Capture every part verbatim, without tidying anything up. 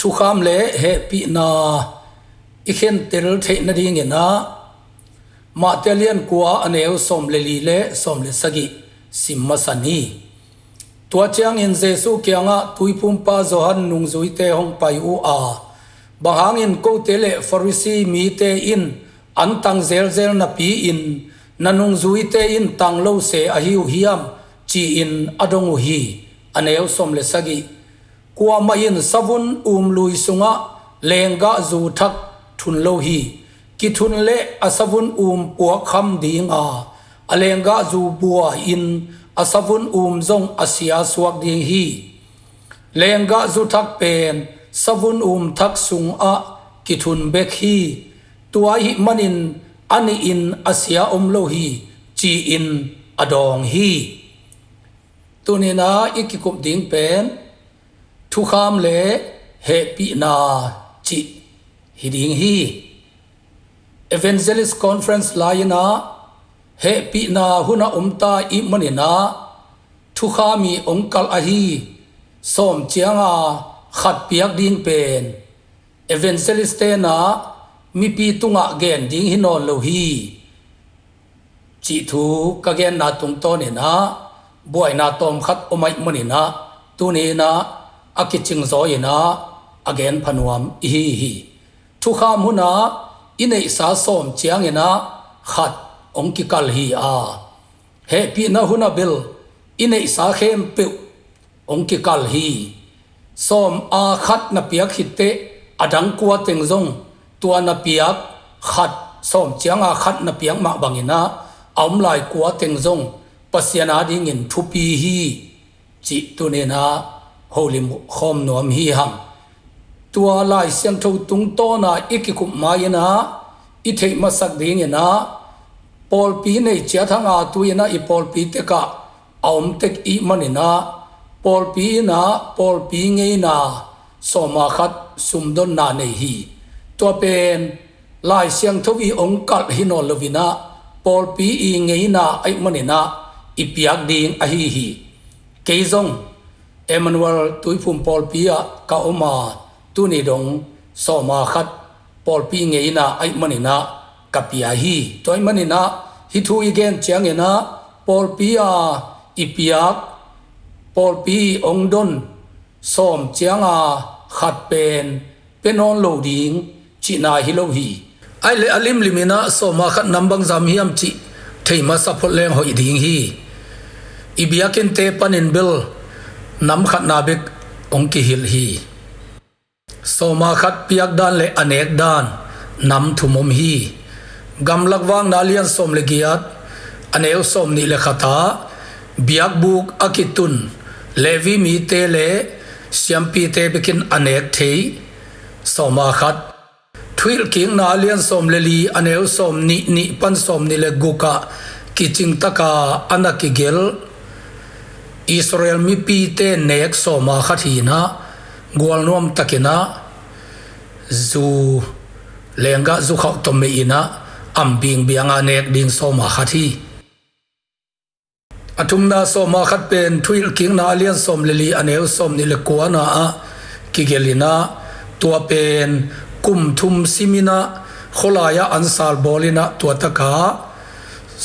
Thukham le hehpihna i khentel theih nadingin ah Mate a lian kua, a neu sawm le li le sawm le sagih sim masa ni. Tua ciangin Jesuh kiangah Tuiphumpa Johan nungzuite hong pai uh a, "Bang hangin kote le Farisi mite in an tang zelzel napi-in, na nungzuite in tang lo se ahi uh hiam?" ci-in a dong uh hi. A neu sawm le sagih. Kuamah in savun um lui sungah lenggahzu thak thun lo hi. Kithun le a savun um puakkham ding a, a lenggahzu bua-in a savun um zong a sia suak ding hi. Lenggahzu thak pen savun um thak sungah kithun bek hi. Tua ahih manin a nihin a sia om lo hi, ci-in a dawng hi. Tuni-in ah i kikup ding pen thukham le hehpihna cih hi ding hi. Evangelist Conference lai-in ah hehpihna hun a om ta ahih manin ah thukham i hong kalh ahi sawm cianga khat piak ding pen evangelist te'n ah mipi tungah gen ding hi nawn lo hi, cih thu ka genna tungtawnin ah buaina tawmkhat om ahih manin ah tuni-in ah a kicingzaw-in ah a gen pha nuam i hi hi. Thukham hun ah i neihsa sawm ciangin ah khat hong kikal hi a, hehpihna hun ah bel i neihsa khempeuh hong kikal hi. Sawm a khat na piak khit teh a dang kua teng zong tua na piak khat, sawm cianga khat na piak mah bangin ah a om lai kua teng zong Pasian adingin thupi hi, cih tuni-in ah holim khawm nuam hi hang. Tua Lai Siangtho tungtawn a i kikup ma-in ah i theih masak dingin ah pawlpi nei ciat hang a, tu-in ah i pawlpi tek ah a om tek ahih manin ah pawlpi in ah pawlpi ngeina sawm a khat sumdonna nei hi. Tua pen Lai Siangtho i hong kalh hi nawn lo-in ah pawlpi i ngeina ahih manin ah i piak ding ahi hi. Kei zong Emmanuel Tuiphum pawlpi ah ka om a, tuni dong sawm a khat pawlpi ngeina ahih manin ah ka pia hi. Tua ahih manin ah hih thu i gen ciangin ah pawlpi a i piak, pawlpi i hong don sawm cianga khat pen pia nawn lo ding cihna hi lo hi. Ahih leh a limlimin ah sawm a khat nam bangzah hiam cih thei masa phot leng hoih ding hi. I biakinnte panin bel nam khatna bek hong kihilh hi. Sawm a khat piak dan le a nek dan nam thum om hi. Gamlak Vakna a lian sawm le giat, a neu sawm nih le khat ah biakbuk a kitun Levi mite le siampite bekin a nek thei sawm a khat. Thuhilhkikna a lian sawm le li, a neu sawm nih nih pan sawm nih le guk ah kicing taka a na kigelh Israel mipite nek sawm a khat hi-in ah gualnuam takin ah zu, lenggahzu khauh tawh meih in ah am bingbiang a nek ding sawm a khat hi. A thumna sawm a khat pen Thuhilhkikna a lian sawm le li, a neu sawm nih le kuana ah kigelh in ah, tua pen kum thum sim in ah khualai ah ansal bawl in ah tua taka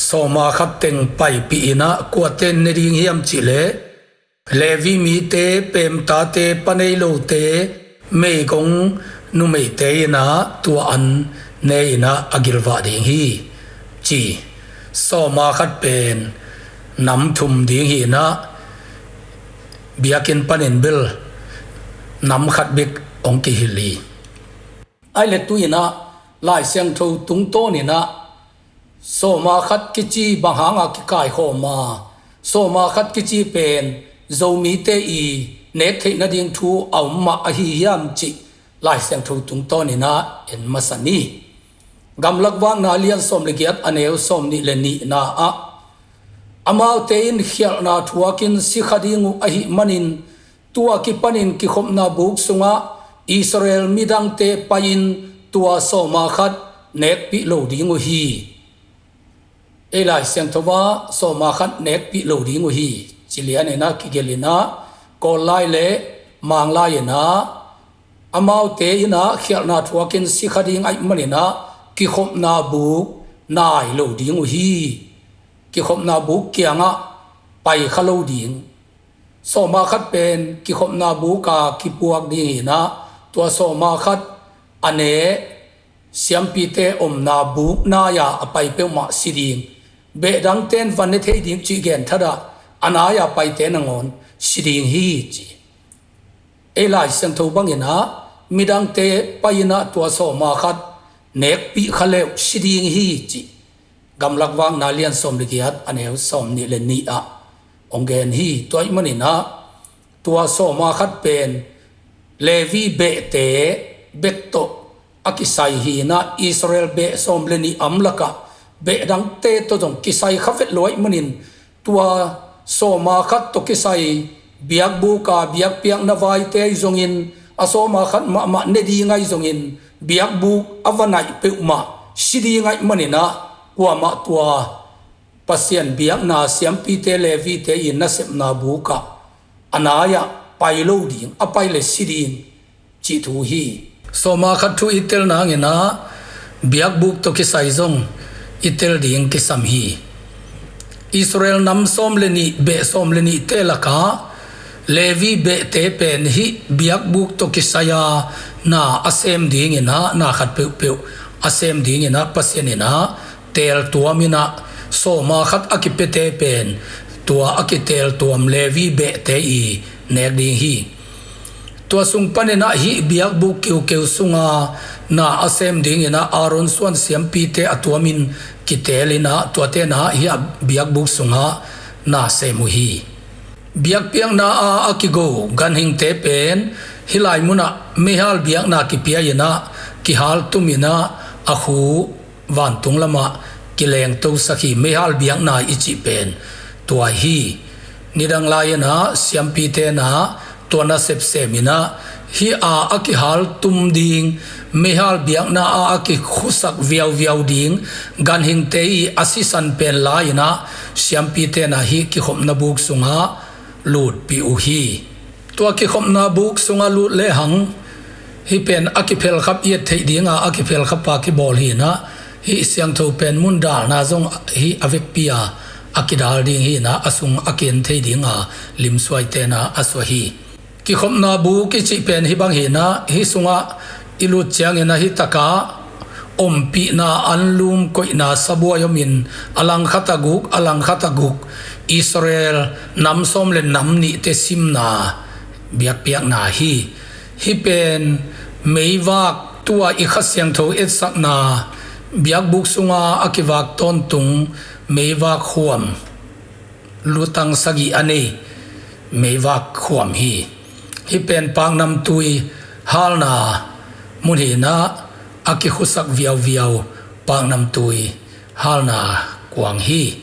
sawm a khat teng paipih in ah kuate'n ne ding hiam cih leh Levi mite, peemtate, pa nei lote, meigong numeite in ah tua an ne in ah a gilvah ding hi, ci. Sawm a khat pen nam thum ding hi-in ah biakinn panin bel nam khat bek hong kihilh hi. Ahih leh tu-in ah Lai Siangtho tungtawn in ah sawm a khat kici bang hanga kikaikhawm a, sawm a khat kici pen Zomite i nek theih nading thu a om mah ahi hiam cih Lai Siangtho tungtawn in ah en masa ni. Gamlak Vakna a lian sawm le giat, a neu sawm nih le nihna ah, amaute in khialhna thuakin si kha ding uh ahih manin tua kipanin kikhopna buk sungah Israel midangte pai-in tua sawm a khat nekpih lo ding uh hi. Ei Lai Siangtho ah sawm a khat nekpih lo ding uh hi, ci lian in ah kigelh in ah Kawl lai le Mang lai in ah Amaute in ah khialhna thuakin si kha ding ahih manin ah kikhopna buk nai lo ding uh hi. Kikhopna buk kiangah pai kha lo ding. Sawma khat pen kikhopna buk a kipuak ding hi in ah, tua sawma khat a ne siampite omna buk nai-a a pai peuhmah si ding. Behdangte in va ne thei ding cih genthat ah, a nai-a paite nangawn si ding hi ci. Ei Lai Siangtho bangin ah midangte pai in ah tua sawma khat nekpih kha le uh si ding hi ci. Gamlak Vakna lian sawm le giat, a neu sawm nih le nih ah hong gen hi. Tua ahih manin ah tua sawma khat pen Levi behte bek tawh a kisai hi in ah, Israel beh sawm le nih om lakah behdangte tawh zong kisai kha vet lo ahih manin, tua sawma khat tawh kisai biakbuk a biakpiakna vaite ahi zongin, a sawma khat mahmah ne ding ahi zongin, biakbuk a va naih peuhmah si ding ahih manin ah, kuamah tua Pasian biakna siampite Levite i nasepna buk ah a nai-ah pai lo ding, a pai le si ding cih thu hi. Sawma khat thu i tel nangin ah biakbuk tawh kisai zong i tel ding kisam hi. Israel nam sawm le nih, beh sawm le nihte lakah Levi behte pen hih biakbuk tawh kisai a na a sem dingin ah, na khat peuhpeuh a sem dingin ah Pasian in ah teeltuam in ah, sawma khat a kipiate pen tua a kiteeltuam Levi behte i nek ding hi. Tua sung panin ah hih biakbuk kiukeu sunga na a sem dingin ah Aaron suan siampite a tuamin kiteel in ah, tuate in ah hih a biakbuk sungah na sem uh hi. Biakpiakna a a kigo ganhingte pen hih lai munah meihal biakna kipia in ah, kihal tum in ah, a khu vantung lamah kilengtosak hi. Meihal biakna i cih pen tua hi. Nidang lai in ah siampite in ah tua nasep sem in ah, hih a a kihal tum ding, meihal biakna a a kikhusak viauviau ding ganhingte i a sisan pen la in ah, siampite in ah hih kikhopna buk sungah lutpih uh hi. Tua kikhopna buk sungah lut lehang, hih pen a kiphelkhap i et theih dinga a kiphelkhap a kibawl hi in ah, hih siangtho pen mun dalna zong hih a vekpi a a kidal ding hi in ah, a sung a ki-en thei dinga limsuaite in ah a suah hi. Kikhopna buk i cih pen hih bang hi in ah, hih sungah i lut ciangin ah hih takah ompihna anlum koihna sabuai omin, a langkhat a guk, a langkhat a guk, Israel nam sawm le nam nihte simna biakpiakna hi. Hih pen meivak, tua i Kha Siangtho etsakna biakbuk sunga a kivak tawntung meivak khuam, lutang sagih a nei meivak khuam hi. Hih pen paknamtui halna mun hi in ah, a kikhusak viauviau paknamtui halna kuang hi.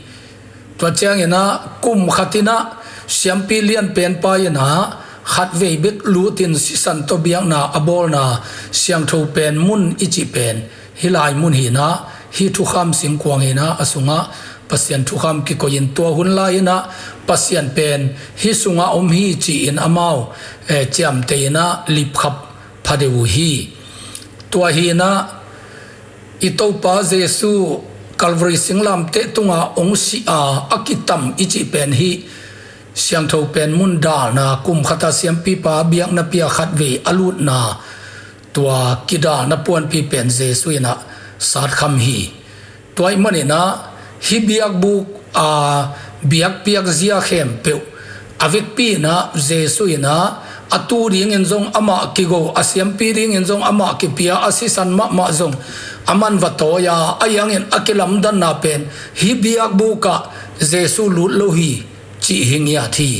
Tua ciangin ah kum khat in ah siampi lianpenpa in ah khatvei bek lutin sisan tawh biakna a bawlna siangtho pen mun i cih pen hih lai mun hi in ah, hih thukham singkuang hi in ah, a sungah Pasian thukham kikoih in, tua hun lai in ah Pasian pen hih sungah om hi ci-in amau, eh, ciamteh in ah lipkhap phadeuh uh hi. Tua hi in ah i Topa Jesu Calvary singlamteh tunga hong si a a kitam i cih pen hih siangtho pen mun dalna, kum khat a siampipa biakna pia khatvei a lutna, tua kidalna puanpi pen Jesu in ah satkham hi. Tua ahih manin ah hih biakbuk a biakpiak zia khempeuh a vekpi in ah Jesu in ah a tu dingin zong amah kigo, a siampi dingin zong amah kipia, a sisan mahmah zong aman va tawi a, ahi hangin a kilamdanna pen hih biakbuk ah Jesu lut lo hi cih hi ngiat hi.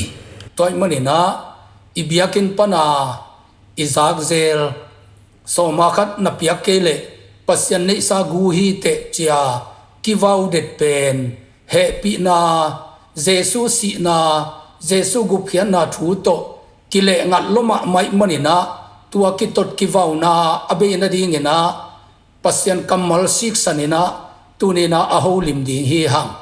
Tua ahih manin ah i biakinn pana i zakzel, sawma khat na piak kei leh Pasian neihsa gu hi teh ci-a kivau det pen hehpihna, Jesu sihna, Jesu gupkhiatna thu tawh kilehngat lua mahmah ahih manin ah, tua kitot kivauna a bei nadingin ah Pasian kammal siksan in ah tuni in ah a holim ding hi hang.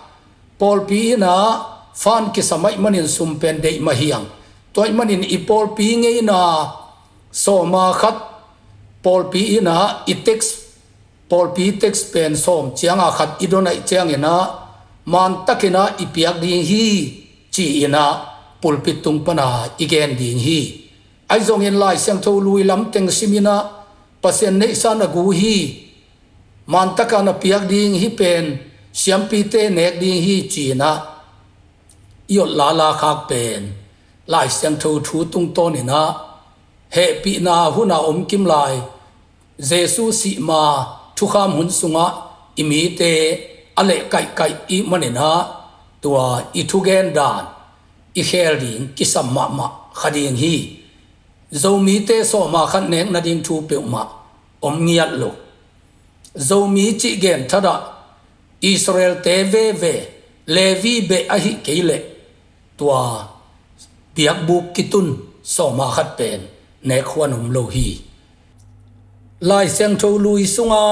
Pawlpi in ah fan kisam ahih manin sum pen deih mah hi hang. Tua ahih manin i pawlpi ngeina sawma khat pawlpi in ah i text, pawlpi text pen sawm cianga khat i dawnaih ciangin ah mantakin ah i piak ding hi ci-in ah pulpit tung pana i gen ding hi. Ahi zongin Lai Siangtho lui lam teng simin ah Pasian neihsa na gu hi, mantaka na piak ding hi pen siampite nek ding hi ci-in ah i ot lala khak pen Lai Siangtho thu tungtawnin ah hehpihna huna om kim lai Jesu sihma thukham hun sungah i mite a leh kaihkaih i hih manin ah tua i thugen dan i khel ding kisam mahmah kha ding hi. Zomite sawma khat nek nading thu peuhmah om ngiat lo. Zomi cih gen thadah Israelte veve Levi beh ahi kei leh tua biakbuk kitun sawma khat pen nek huan om lo hi. Lai Siangtho lui sunga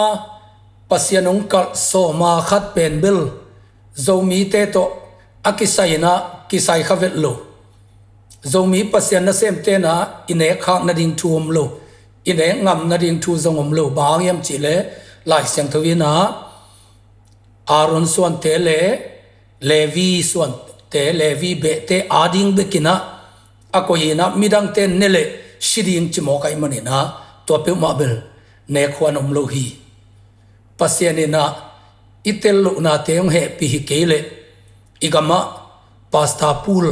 Pasian hong kalh sawma khat pen bel Zomite tawh a kisai in ah kisai kha vet lo. Zomi Pasian nasemte in ah i nek khak nading thu om lo, i nek ngam nading thu zong om lo. Bang hang hiam cihleh Lai Siangtho in ah Aaron suante le Levi suante, Levi behte ading bekin ah a koih in ah midangte ne leh si ding ci mawk ahih manin ah tua peuhmah bel nek huan om lo hi. Pasian in ah i tel lohnate hong hehpih hi kei leh i gamah pastor pul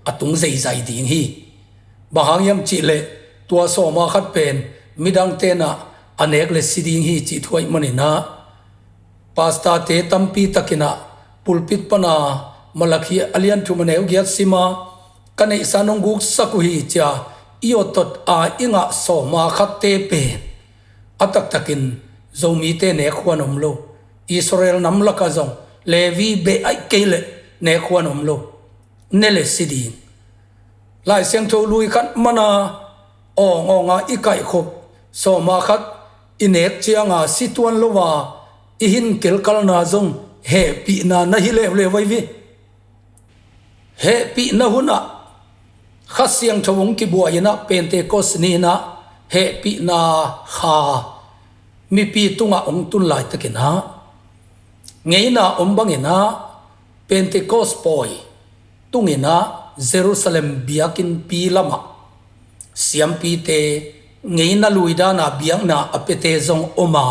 a tung zeizai ding hi. Bang hang hiam cihleh tua sawma khat pen midangte in ah a nek le si ding hi cih thu ahih manin ah pastorte tampi takin ah pulpit pana Malakhi a lian thum a neu giat sima ka neihsa nong guksak uh hi cia i awtot a i ngah sawma khatte pen a taktakin Zomite nek huan om lo. Israel nam lakah zong Levi beh aih kei leh nek huan om lo. Ne le si ding. Lai Siangtho lui khat mana awng awnga i kaihkhop sawma khat i nek cianga si tuan lo a i hin kelkalna zong hehpihna na hi leuleu ahi ve. Hehpihna hunah Kha Siangtho hong kibuai in ah Pentecost ni in ah hehpihna kha mipi tungah hong tun laitakin ah ngeina om bangin ah Pentecost pawi tungin ah Jerusalem biakinnpi lamah siampite ngeina luidana biakna a piate zong om a,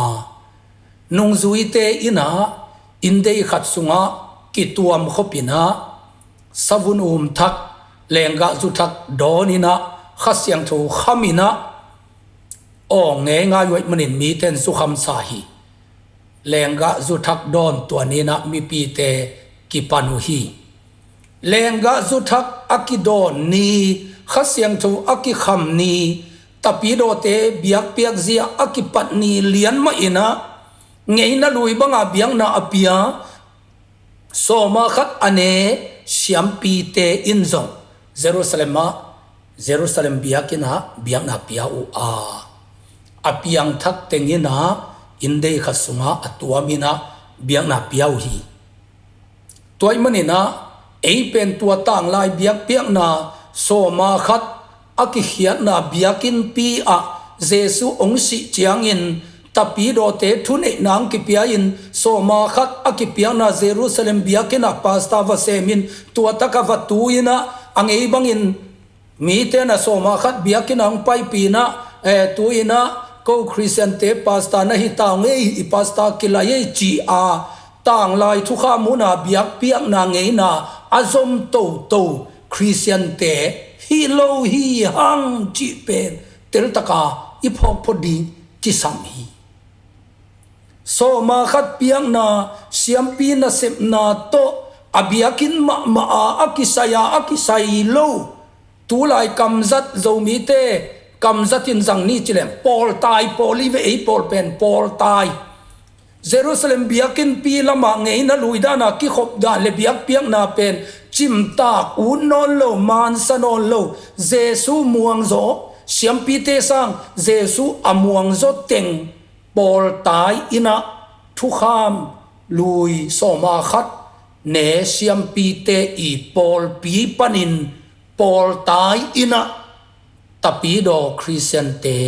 nungzuite in ah inndei khat sungah kituam khopin ah savun um thak, lenggahzu thak dawn in ah Kha Siangtho kham in ah awng ngeingai uh ahih manin mite in zukhamsa hi. Lenggahzu thak dawn tua ni in ah mipite kipan uh hi. Lenggahzu thak a kidawn ni, Kha Siangtho a kikham ni, tapidawte biakpiak zia a kipat ni lian mah in ah ngeina lui banga biakna a pia sawma khat a ne siampite in zong Jerusalem ah, Jerusalem biakinn ah biakna pia uh a, a piangthak teng in ah inndei khat sungah a tuam in ah biakna pia uh hi. Tua ahih manin ah ei pen tua tanglai biakpiakna sawma khat a kikhiatna biakinnpi ah Jesu hong sih ciangin tapidawte thuneihna hong kipia in sawma khat a kipiakna Jerusalem biakinn ah pastor va semin tua takah va tu in ah a ngei bangin mite in ah sawma khat biakinn ah hong paipih in ah, eh, tu in ah ko Khristiante pastor na hi ta ung ei, i pastor kilai ei ci a tanglai thukham huna biakpiakna ngeina a zom toto Khristiante hi lo hi hang cih pen teltaka i phawkphawk ding kisam hi. Sawma khat piakna siampi nasepna tawh a biakinn mahmah a a kisai a a kisai lo. Tulai kamzat Zomite kamzat in zang ni cileng pawltai pawl i ve ei pawl pen pawltai. Jerusalem biakinnpi lamah ngeina luidana kikhop dan le biakpiakna pen cimtak ut nawn lo, mansa nawn lo. Jesu muangzaw siampite sang Jesu a muangzaw teng pawltai in ah thukham lui sawma khat ne siampite i pawlpi panin pawltai in ah tapidaw Khristiante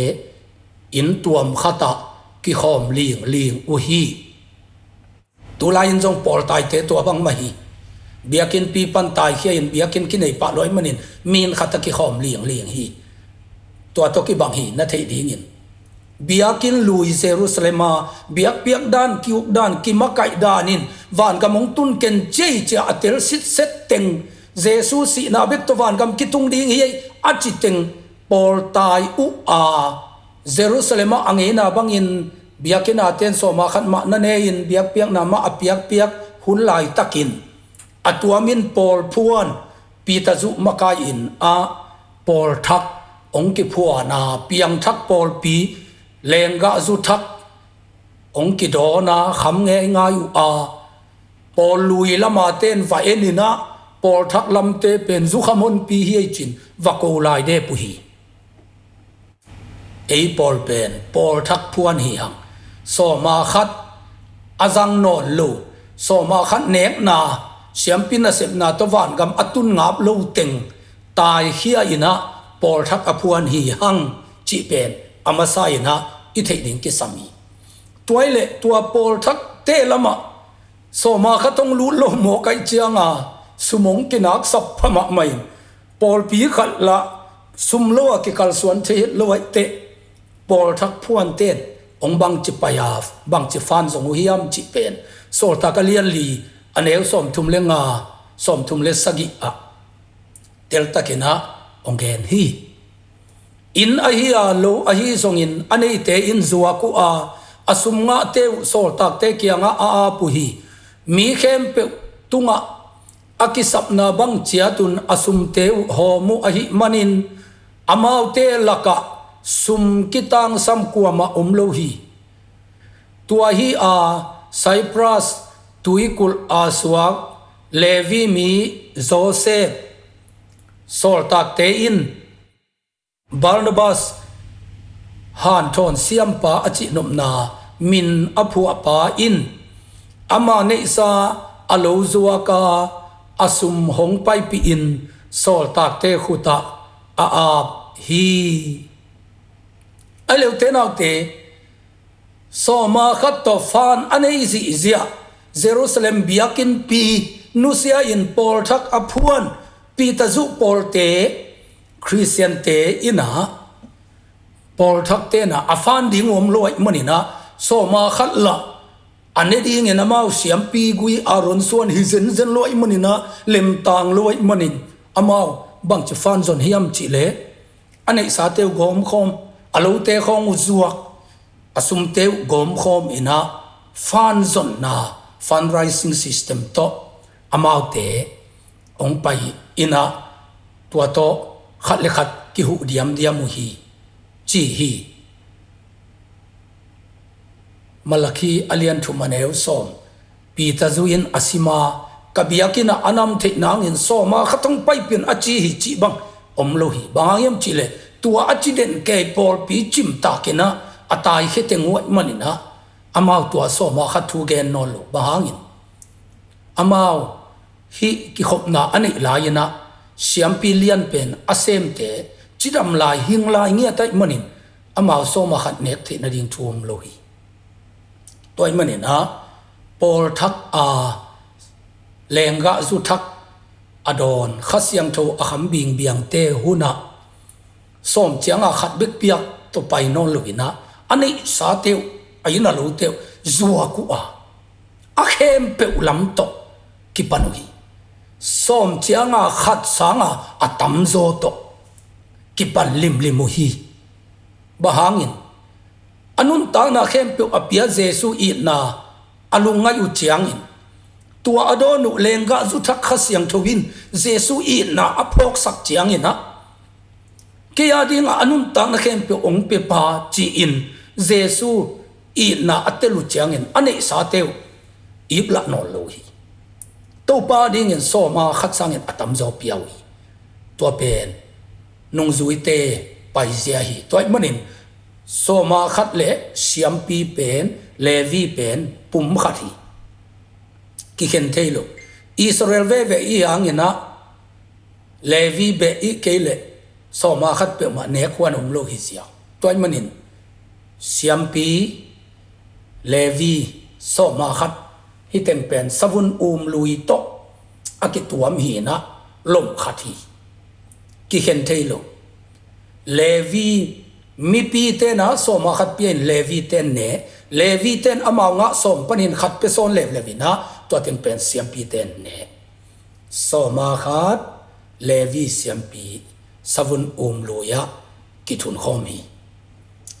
inn tuam khatah kikhawm lingling uh hi. Tulai-in zong pawltaite tua bangmah hi. Biakinnpi pan taikhia-in biakinn kinei pah luai manin mi inn khatah kikhawm lingling hi. Tua tawh kibang hi na theih dingin, biakinn lui Jerusalem a biakpiak dan, ki-uk dan, kimakaih danin vangam hong tun ken ciaicia a tel sitset teng, Jesu sihna bek tawh vangam kitung ding hi ei a ci teng pawltai uh a, Jerusalem ah a ngeina bangin biakinn a ten sawma khat mah na ne-in biakpiakna mah a piakpiak hun laitakin a tuamin pawl phuan, Peter zuh makai-in ah pawl thak hong kiphuan a, piangthak pawlpi lenggahzu thak hong kidawn a, kham ngeingai uh a, pawl lui lama ten va en-in ah pawl thak lamte pen zukham honpi hi ei cin va ko lai dep uh hi. Ei pawl pen pawl thak phuan hi hang. Sawma khat a zang nawn lo, sawma khat nekna, siampi nasepna tawh vangam a tun ngap lo teng taikhia-in ah pawl thak a phuan hi hang cih pen a masa-in ah i theih ding kisam hi. Tua hi leh tua pawl thakte lamah sawma khat hong lut lo mawk ahih cianga sum hong kinaksap pha mahmah in, pawlpi khat lah sum lo a kikalsuan thei het lo ahih teh pawl thak phuanten hong bangci pai a, bangci fan zong uh hiam cih pen Sawltak a lian li, a neu sawmthum le nga, sawmthum le sagih ah teltakin ah hong gen hi. Inn ahi a lo ahi zongin a neite in zuak uh a, a sum ngahte uh sawltakte kiangah a ap uh hi. Mi khempeuh tungah a kisapna bang ciatun a sumte uh hawm uh ahih manin, amaute lakah sum kitangsam kuamah om lo hi. Tua hi a, Cyprus tuikulh a suak Levi mi Joseph, sawltakte in Barnabas, hanthawn siampa a cihnopna min a phuahpa in, ama neihsa a lo zuak a, a sum hong paipihin sawltakte khutah a ap hi. A leute naute, sawma khat tawh fan a nei zihziah, Jerusalem biakinnpi nusia-in pawlthak a phuan, Peter zuh pawlte, Khristiante in ah, pawlthakte in ah a fan ding om lo ahih manin ah, sawma khat lah a ne dingin amau siampi gui Aaron suan hi zenzen lo ahih manin ah, lemtang lo ahih manin amau bangci fan zon hiam cihleh, a neihsate uh gawmkhawm, a lote khawng uh zuak, a sumte uh gawmkhawm in ah fan zonna, fundraising system tawh amaute hong pai in ah, tua tawh khat le khat kihuh diamdiam uh hi, ci hi. Malakhi a lian thum a neu sawm. Peter zu in a sim a, ka biakinn ah a nam theih nangin sawma khat hong paipih in a ci hi cih bang om lo hi. Bang hang hiam cihleh, tua a ci den kei pawlpi cimtak in ah a taikhia teng uh ahih manin ah, amau tua sawma khat thu gen nawn lo. Bang hangin? Amau hih kikhopna a neih lai-in ah, siampi lian pen a semte cidam lai, hing lai ngiat ahih manin, amau sawma khat nek theih nading thu om lo hi. Tua ahih manin ah, pawlthak a, lenggahzu thak a dawn, Kha Siangtho a kham bingbiangte hun ah, sawm cianga khat bek piak tawh pai nawn lo in ah, a neihsate uh, a inn a lote uh zuak uh a, a khempeuh lam tawh kipan uh hi. Sawm cianga khat sanga a tamzaw tawh kipan limlim uh hi. Bang hangin? A nuntakna khempeuh a pia Jesu itna a lungngaih uh ciangin, tua a dawn uh lenggahzu thak Kha Siangtho in Jesu itna a phawksak ciangin ah, kei a dingah a nuntakna khempeuh hong pia pa ci-in Jesu itna a tel uh ciangin a neihsate uh iplah nawn lo hi. Topa dingin sawma khat sangin a tamzaw pia uh hi. Tua pen nungzuite paizia hi. Tua ahih manin sawma khat le siampi pen, Levi pen pum khat hi. Kikhen thei lo. Israel veve i hangin ah Levi beh i kei leh sawma khat peuhmah nek huan om lo hi zia. Tua ahih manin Siampi, Levi, sawma khat, hih teng pen savun um lui tawh a kituam hi inah lom khat hi. Kikhen thei lo. Levi mipi tenah sawma khat pia in Levi ten ne. Levi ten amau ngah sawm panin khat pia sawn leuleu inah tua teng pen siampi ten ne. Sawma khat, Levi siampi, savun um lui-ah kithunkhawm hi.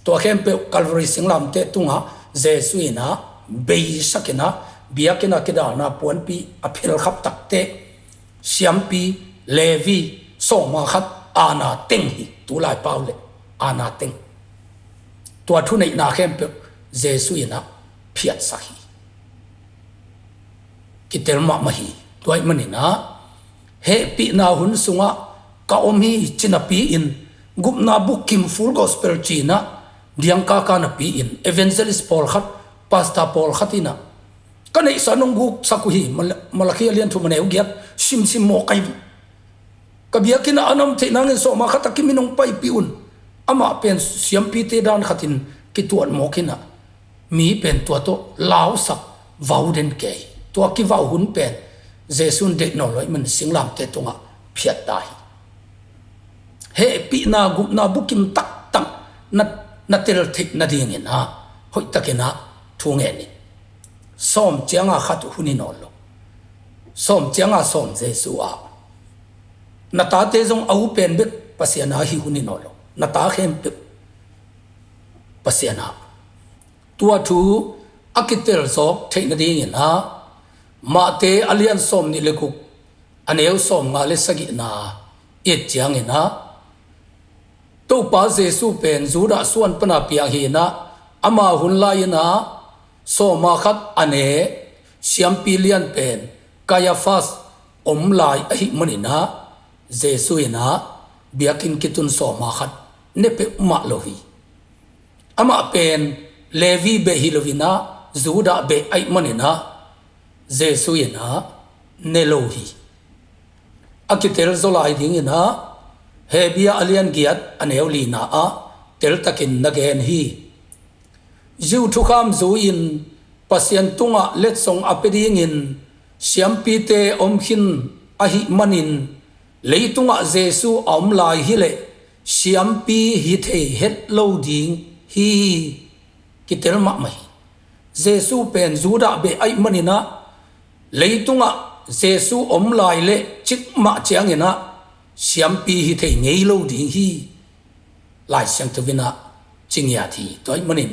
Tua khempeuh Calvary singlamteh tungah Jesu inah beisak inah biakinn ah kidalna puanpi a phelkhap takteh siampi, Levi, sawma khat aana teng hi. Tulai pau le aana teng. Tua thuneihna khempeuh Jesu inah phiatsak hi. Kitel mahmah hi. Tua ahih maninah hehpihna hun sungah ka om hi ci napi-in gupna bukim Full Gospel ci-inah diangkaka napi-in evangelist pawlkhat, pastor pawlkhat inah ka neihsa nong guksak uh hi. Mal-, Malakhi a lian thum a neu giat simsim mawk ai. Ka biakinn ah a na om theih nangin sawma khat a kimin hong paipih un. Amah pen siampite dan khatin kituat mawk inah mi pen tua tawh lausak vau den kei. Tua kivau hun pen Jesu in deih nawn lo ahih man singlamteh tungah phiat ta hi. Hehpihna gupna bukim taktak na, na tel theih nadingin ah hoihtakin ah thu ngen in. Sawm cianga khat hun hi nawn lo. Sawm cianga sawm Jesu ah. Na tate zong a u pen bek Pasian a hi hun hi nawn lo. Na ta khempeuh Pasian a. Tua thu a kitel zawk theih nadingin ah Mate a lian sawm nih le guk a neu sawm nga le sagihna i et ciangin ah Topa Jesu pen Judah suan pana piang hi inah ama hun lai inah sawma khat a ne siampi lian pen Kaiafas om lai ahih manin ah Jesu inah biakinn kitun sawma khat ne peuhmah lo hi. Amah pen Levi beh hi lo inah Judah beh ahih manin ah Jesu inah ne lo hi. A kitel zaw lai dingin ah Hebru a lian giat a neu lina ah teltakin na gen hi. Jew thukham zui-in Pasian tungah letsong a pia dingin siampite om khin ahih manin leitungah Jesu a om lai hileh siampi hi thei het lo ding hi. Kitel mahmah hi. Jesu pen Judah beh ahih manin ah leitungah Jesu om lai le cikmah ciangin ah siampi hi thei ngei lo ding hi. Lai Siangtho in ah ci ngiat hi. Tua ahih manin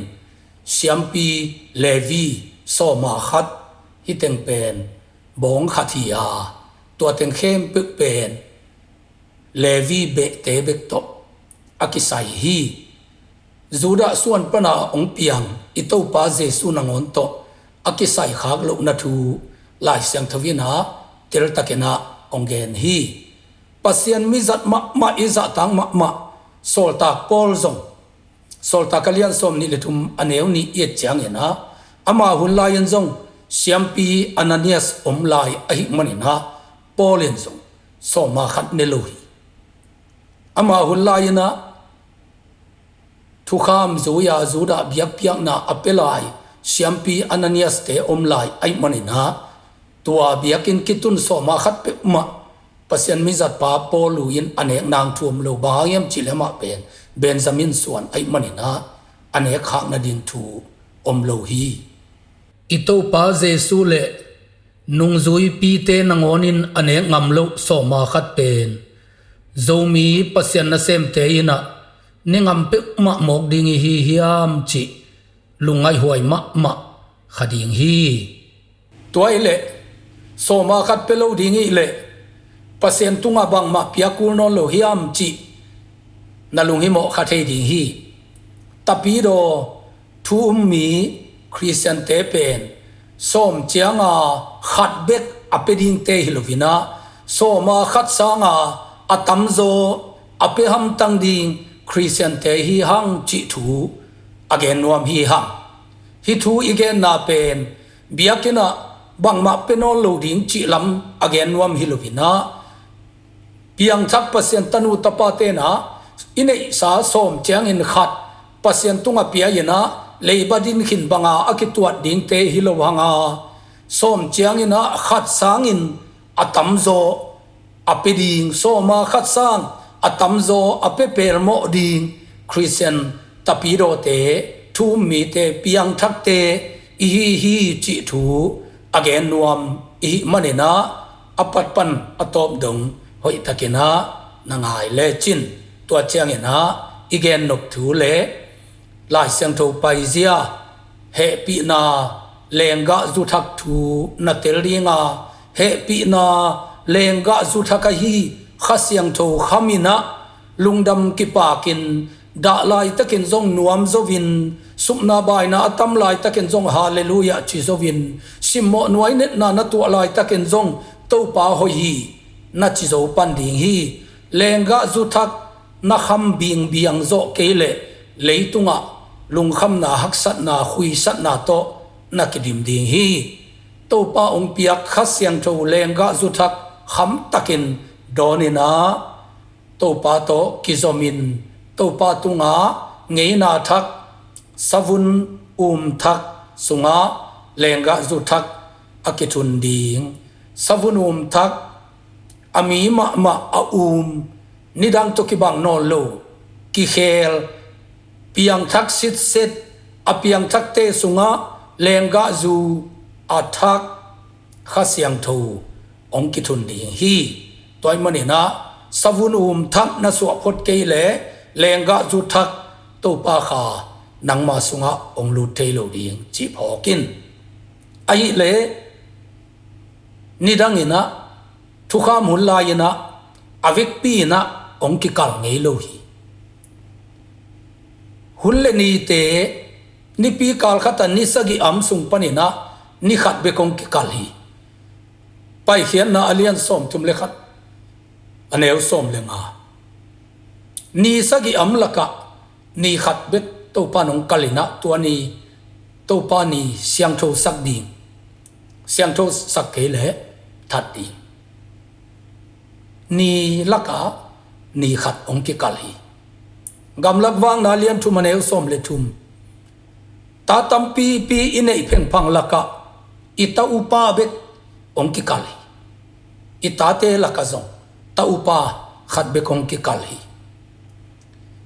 siampi, Levi, sawma khat, hih teng pen bawng khat hi a, tua teng khempeuh pen Levi behte bek tawh a kisai hi. Judah suan pana hong piang i Topa Jesu nangawn tawh a kisai khak lohna thu Lai Siangtho in ah teltakin ah hong gen hi. Pasian mizat mahmah, i zahtak mahmah Sawltak Paul zong, Sawltak a lian sawm nih le thum a neu nih i et ciangin ah ama hun lai-in zong siampi Ananias om lai ahih manin ah Paul in zong sawma khat ne lo hi. Ama hun lai-in ah thukham zui-a Judah biakpiakna a pia lai siampi Ananias-te om lai ahih manin ah tua biakinn kitun sawma khat peuhmah Pasian mizatpa Paul in a nek nang thu om lo. Bang hang hiam cih leh amah pen Benjamin suan ahih manin ah a nek khak nading thu om lo hi. I Topa Jesu le nungzuipite nangawnin a nek ngam loh sawma khat pen Zomi Pasian nasemte in ah ne ngam peuhmah mawk ding i hi hiam cih lungngaihhuai mahmah kha ding hi. Tua ahih leh sawma khat pia lo ding ahih leh Pasian tungah bangmah pia kul nawn lo hiam cih na lunghimawh kha thei ding hi. Tapidaw thu um mi Khristiante pen sawm cianga khat bek a pia dingte hi lo-in ah sawma khat sanga a tamzaw a pia hamtang ding Khristiante hi hang cih thu a gen nuam hi hang. Hih thu i genna pen biakinn ah bangmah pia nawn lo ding cih lam a gen nuam hi lo-in ah piangthak Pasian tanu tapa ten ah i neihsa sawm ciangin khat Pasian tungah pia-in ah leiba din khin banga a kituat dingte hi lo hanga, sawm ciangin ah khat sangin a tamzaw a pia ding, sawma khat sang a tamzaw a pia pelmawh ding Khristian tapidawte, thu-um mite, piangthakte i hi hi cih thu a gen nuam i hih manin ah a pat pan a tawp dong hoihtakin ah na ngai lecin, tua ciangin ah i gennop thu le Lai Siangtho paizia, hehpihna lenggah zuthak thu na tel dinga, hehpihna lenggah zuthak ahi Kha Siangtho khamin ah lungdam kipakin, dah laitakin zong nuam zo-in, supna baina a tam laitakin zong halleluiah ci zo-in, simmawh nuai netna na tuah laitakin zong Topa hoih hi na ci zo pan ding hi. Lenggah zuthak na kham bingbiang zawh kei leh leitungah lungkhamna, haksatna, khuisatna tawh na kidim ding hi. Topa hong piak Kha Siangtho lenggah zuthak khamtakin dawnin ah Topa tawh kizomin, Topa tungah ngeina thak, savun um thak sungah lenggah zuthak a kithun ding. Savun um thak, a mi mahmah a um, nidang tawh kibang nawn lo, kikhel, piangthak sitset, a piangthakte sungah lenggah zu a thak Kha Siangtho hong kithun ding hi. Tua ahih manin ah savun um thak na suah phot kei leh lenggah zu thak Topa Kha nangma sungah hong lut thei lo ding cih phawk in. Ahih leh nidangin ah, thukham hun lai-in ah, a vekpi-in ah hong kikal ngei lo hi. Hun le nite, nipi kal khat a ni sagih a om sung panin ah ni khat bek hong kikal hi. Paikhiatna a lian sawmthum le khat, a neu sawm le nga. Ni sagih a om lakah ni khat bek Topa in hong kalin ah, tua ni Topa ni siangthosak ding, siangthosak kei leh that ding. Ni lakah ni khat hong kikal hi. Gamlak Vakna a lian thum, a neu sawm le thum. Ta tampipi i neih phengphang lakah i ta upa bek hong kikal hi. I tate lakah zong ta upa khat bek hong kikal hi.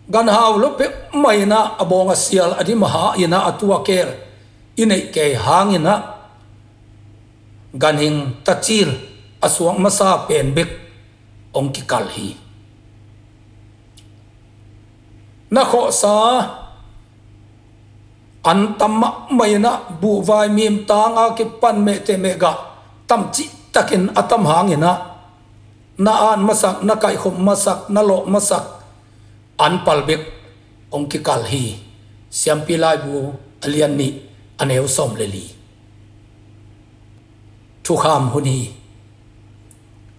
Ganhau lo peuhmah in ah, a bawng a sial, a dim a ha in ah, a tu a keel i neih kei hangin ah, ganhing, tacil, a suak masa pen bek hong kikal hi. Na khawhsa an tam mahmah in ah, buhvai, mim, tang a kipan, mehteh, mehgah tam cihtakin a tam hangin ah, na an masak, na kaihkhop masak, na lawh masak an pal bek hong kikal hi. Siampi Laibu a lian nih, a neu sawm le li. Thukham hun hi.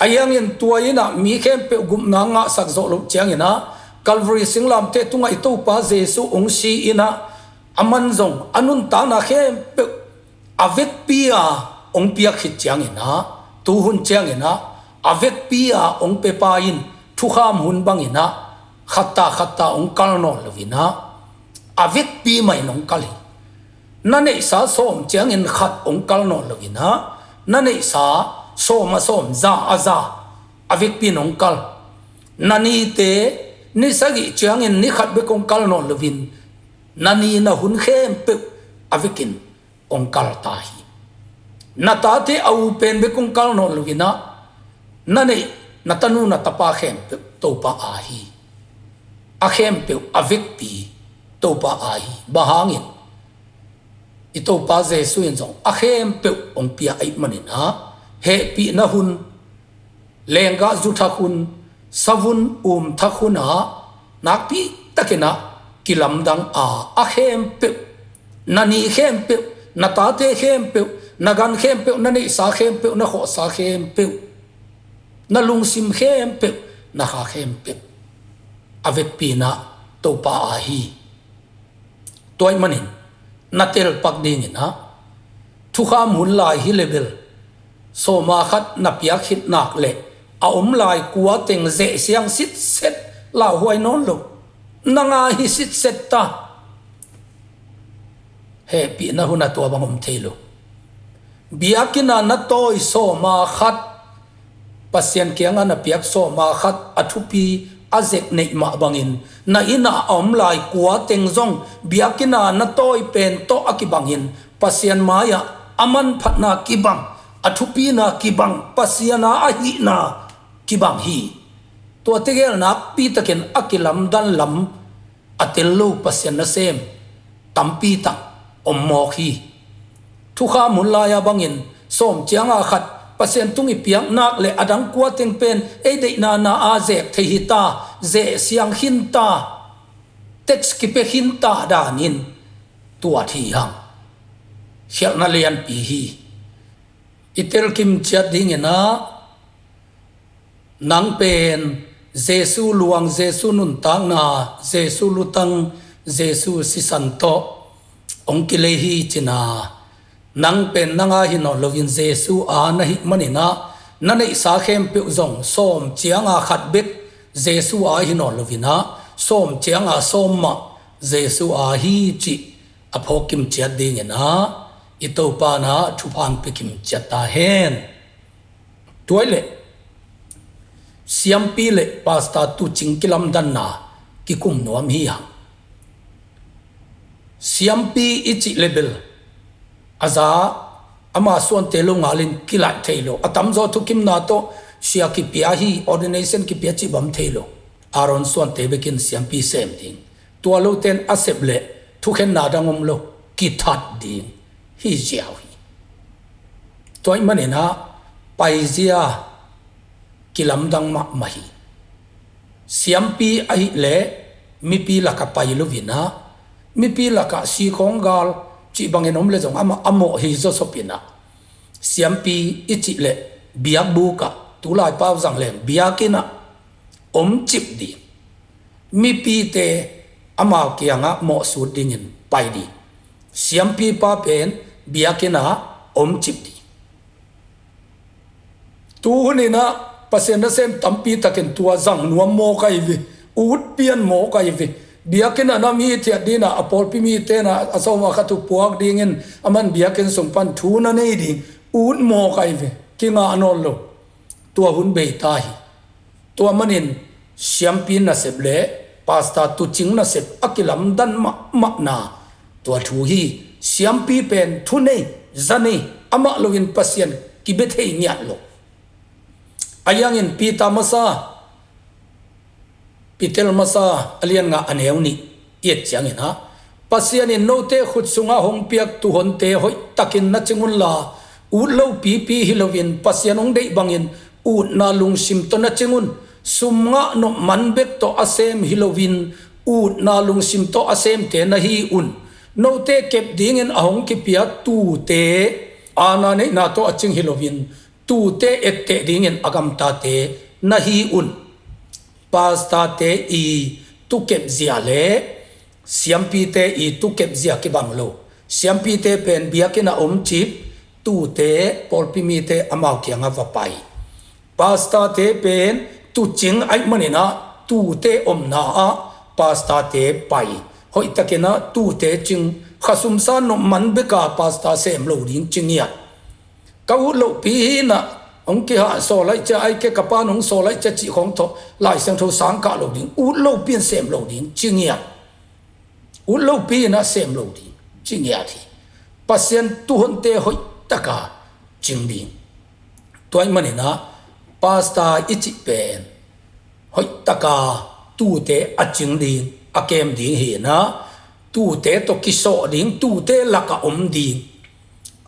Ahi hangin tua in ah mi khempeuh gupna ngahsak zawh loh ciangin ah, Calvary singlamteh tungah i Topa Jesu hong si in ah, aman zong a nuntakna khempeuh a vekpi-a hong piak khit ciangin ah, tuhun ciangin ah, a vekpi-a hong pia pa in thukham hun bangin ah khatta khatta hong kal nawn lo-in ah, a vekpi mah in hong kal hi. Na neihsa sawm ciangin khat hong kal nawn lo-in ah, na neihsa sawm a sawm, za a za, a vekpi in hong kal. Na nite ni sagih ciangin ni khat bek hong kal nawn lo-in, na ni na hun khempeuh a vekin hong kal ta hi. Na tate a u pen bek hong kal nawn lo-in ah, na neih na tanu na tapa khempeuh Topa aa hi. A khempeuh a vekpi Topa aa hi. Bang hangin? I Topa Jesu in zong a khempeuh hong pia ahih manin ah, hehpihna hun, lenggah zuthak hun, savun umthak hun ah nakpi takin ah kilamdang a, a khempeuh, na ni khempeuh, na tate khempeuh, na gan khempeuh, na neihsa khempeuh, na khawhsa khempeuh, na lungsim khempeuh, na kha khempeuh a vekpi in ah Topa aa hi. Tua ahih manin na telpak dingin ah, thukham hun lai hi leh bel, sawma khat na piak khit nak leh a om lai kua teng zeh siang sitset, lauhuai nawn lo, na ngai hi sitset ta. hehpihna hun a tua bang om thei lo. Biakinn a na tawi sawma khat, Pasian kiangah na piak sawma khat a thupi a zek neih mah bangin, na inn ah a om lai kua teng zong biakinn a na tawi pen tawh a kibangin Pasian mai-ah a manphatna kibang, a thupina kibang, Pasian a ahihna kibang hi. Tuate gel nakpitakin a kilamdan lam a tel lo Pasian nasem tampi tak om mawk hi. Thukham hun lai-a bangin sawm cianga khat Pasian tung i piak nak le a dang kua teng pen ei deihna na a zek thei hi ta, zeh siang khin ta, tax kipia khin ta danin tua hi hang. Khialhna lianpi hi. I telkim ciat dingin ah, nang pen Jesu luang, Jesu nuntakna, Jesu lutang, Jesu sisan tawh hong kilei hi cin a, nang pen nang a hi nawn loin Jesu a na hih manin ah, na neihsa khempeuh zong sawm cianga khat bek Jesu a hi nawn loin ah, sawm cianga sawm mah Jesu a hi cih a phawk kim ciat dingin ah, i Topa in ah thupha hong pia kim ciat ta hen. Tua ahih leh siampi le pastor tuucing kilamdanna kikum nuam hi hang. Siampi i cih le bel a za ama suante lo ngalin kilaih thei lo. A tamzaw thukimna tawh sia kipia hi, ordination kipia cih bang thei lo. Aaron suante bekin siampi sem ding. Tua loten a sep leh thukhenna dang om lo, kithat ding hi ziau hi. Tua ahih manin ah paizia kilamdang mahmah hi. Siampi ahih leh mipi lakah pai loin ah, mipi lakah sikhawng gal cih bangin om leh zong amah a mawh hi zawsop in ah, siampi i cih leh biakbuk ah, tulai pau zang leng biakinn ah om cip ding. Mipite amau kiangah mawhsut dingin pai ding. Siampipa pen biakinn ah om cip ding. Tu hun in ah Pasian nasem tampi takin tua zang nuam mawk ahi ve. Ut pian mawk ahi ve. Biakinn ah na mi thiat dingin ah a pawlpi mite in ah a sawma khat uh puak dingin aman biakinn sung pan thu na nei ding ut mawk ahi ve. Kingah nawn lo. Tua hun bei ta hi. Tua manin siampi nasep le pastor tuucing nasep a kilamdan mahmahna tua thu hi. Siampi pen thunei, zanei, amah loin Pasian kibia thei ngiat lo. A hi hangin Peter masa, Peter masa a lian nga a neu nih i et ciangin ah, Pasian in note khut sungah hong piak tuuhonte hoih takin na cing unla, ut lopipi hi loin Pasian hong deih bangin utna lungsim tawh na cing un. Sum ngah nop man bek tawh a sem hi loin utna lungsim tawh a semte na hi un. Note kep dingin a hong kipia tuute aana neihna tawh a cing hi loin tuute etteh dingin a gamtate na hi un. Pastorte i tukep zia le siampite i tukep zia kibang lo. Siampite pen biakinn ah om cip, tuute pawlpi mite amau kiangah va pai. Pastorte pen tuucing ahih manin ah tuute omna ah pastorte pai. Hoihtakin ah tuute cing, khasum sa nop man bek a pastor sem lo ding ci ngiat. Ka ut lohpi hi in ah hong kihah sawl ahih ciang, ai ke ka pa'n hong sawl ahih ciang cih khawng tawh Lai Siangtho sang kah lo ding, ut lopi in sem lo ding ci ngiat. Ut lopi in ah sem lo ding ci ngiat hi. Pasian tuuhonte hoihtaka cing ding. Tua ahih manin ah pastor i cih pen hoihtaka tuute a cing ding, a kem ding hi in ah, tuute tawh kisawh ding, tuute lakah om ding.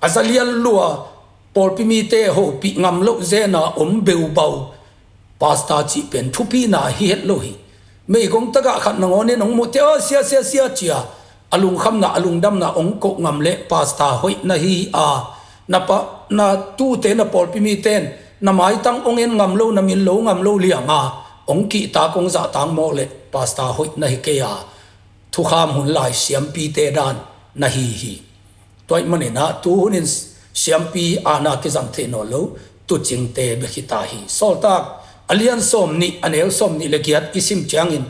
A za lian lua pawlpi mite hopih ngam loh zena om beubau pastor cih pen thupina hi het lo hi. Meigong tagah khat nangawnin hong muhte, "Aw, sia, sia, sia," cia a lungkhamna, a lungdamna hong koh ngam leh pastor hoih na hi a, na pa, na tuute, na pawlpi mite in na maitang hong en ngam lo, na min lo ngam lo lianga hong kihtak, hong zahtak mawk leh pastor hoih na hi kei a, thukham hun lai siampite dan na hi hi. Tua ahih manin ah tu hunin siampi aana kizang thei nawn lo, tuucingte bek hi ta hi. Sawltak a lian sawmnih, a neu sawmnih le giat i sim ciangin,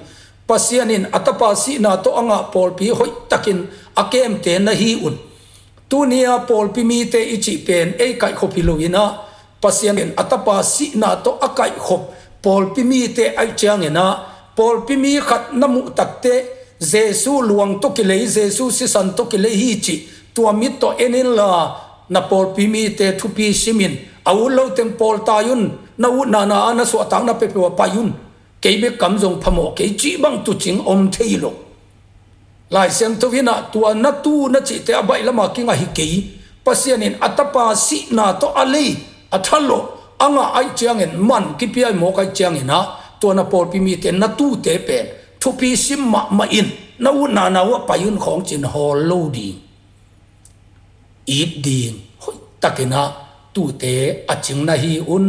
Pasian in a tapa sihna tawh a ngah pawlpi hoihtakin a kemte na hi un. Tuni-a pawlpi mite i cih pen ei kaihkhop hi lo in ah, Pasian in a tapa sihna tawh a kaihkhop pawlpi mite ahih ciangin ah, pawlpi mi khat na muh takteh Jesu luang tawh kilei, Jesu sisan tawh kilei hi cih tua mi tawh en inla, na pawlpi mite thupi simin, a ut lo teng pawl tai un, na utna na-a na suahtakna peuhpeuh ah pai un, kei bek kam zong phamawh kei cih bang tuucing om thei lo. Lai Siangtho in ah tua na tuu na cihte a baih lamah kingah hi kei. Pasian in a tapa sihna tawh a lei, a thalawh, a ngah ahih ciangin, man kipia i mawk ahih ciangin ah, tua na pawlpi mite na tuute pen thupi sim mahmah in, na utna na-ah pai un khawng cin hawl lo ding. It ding hoihtakin ah tuute a cing na hi un,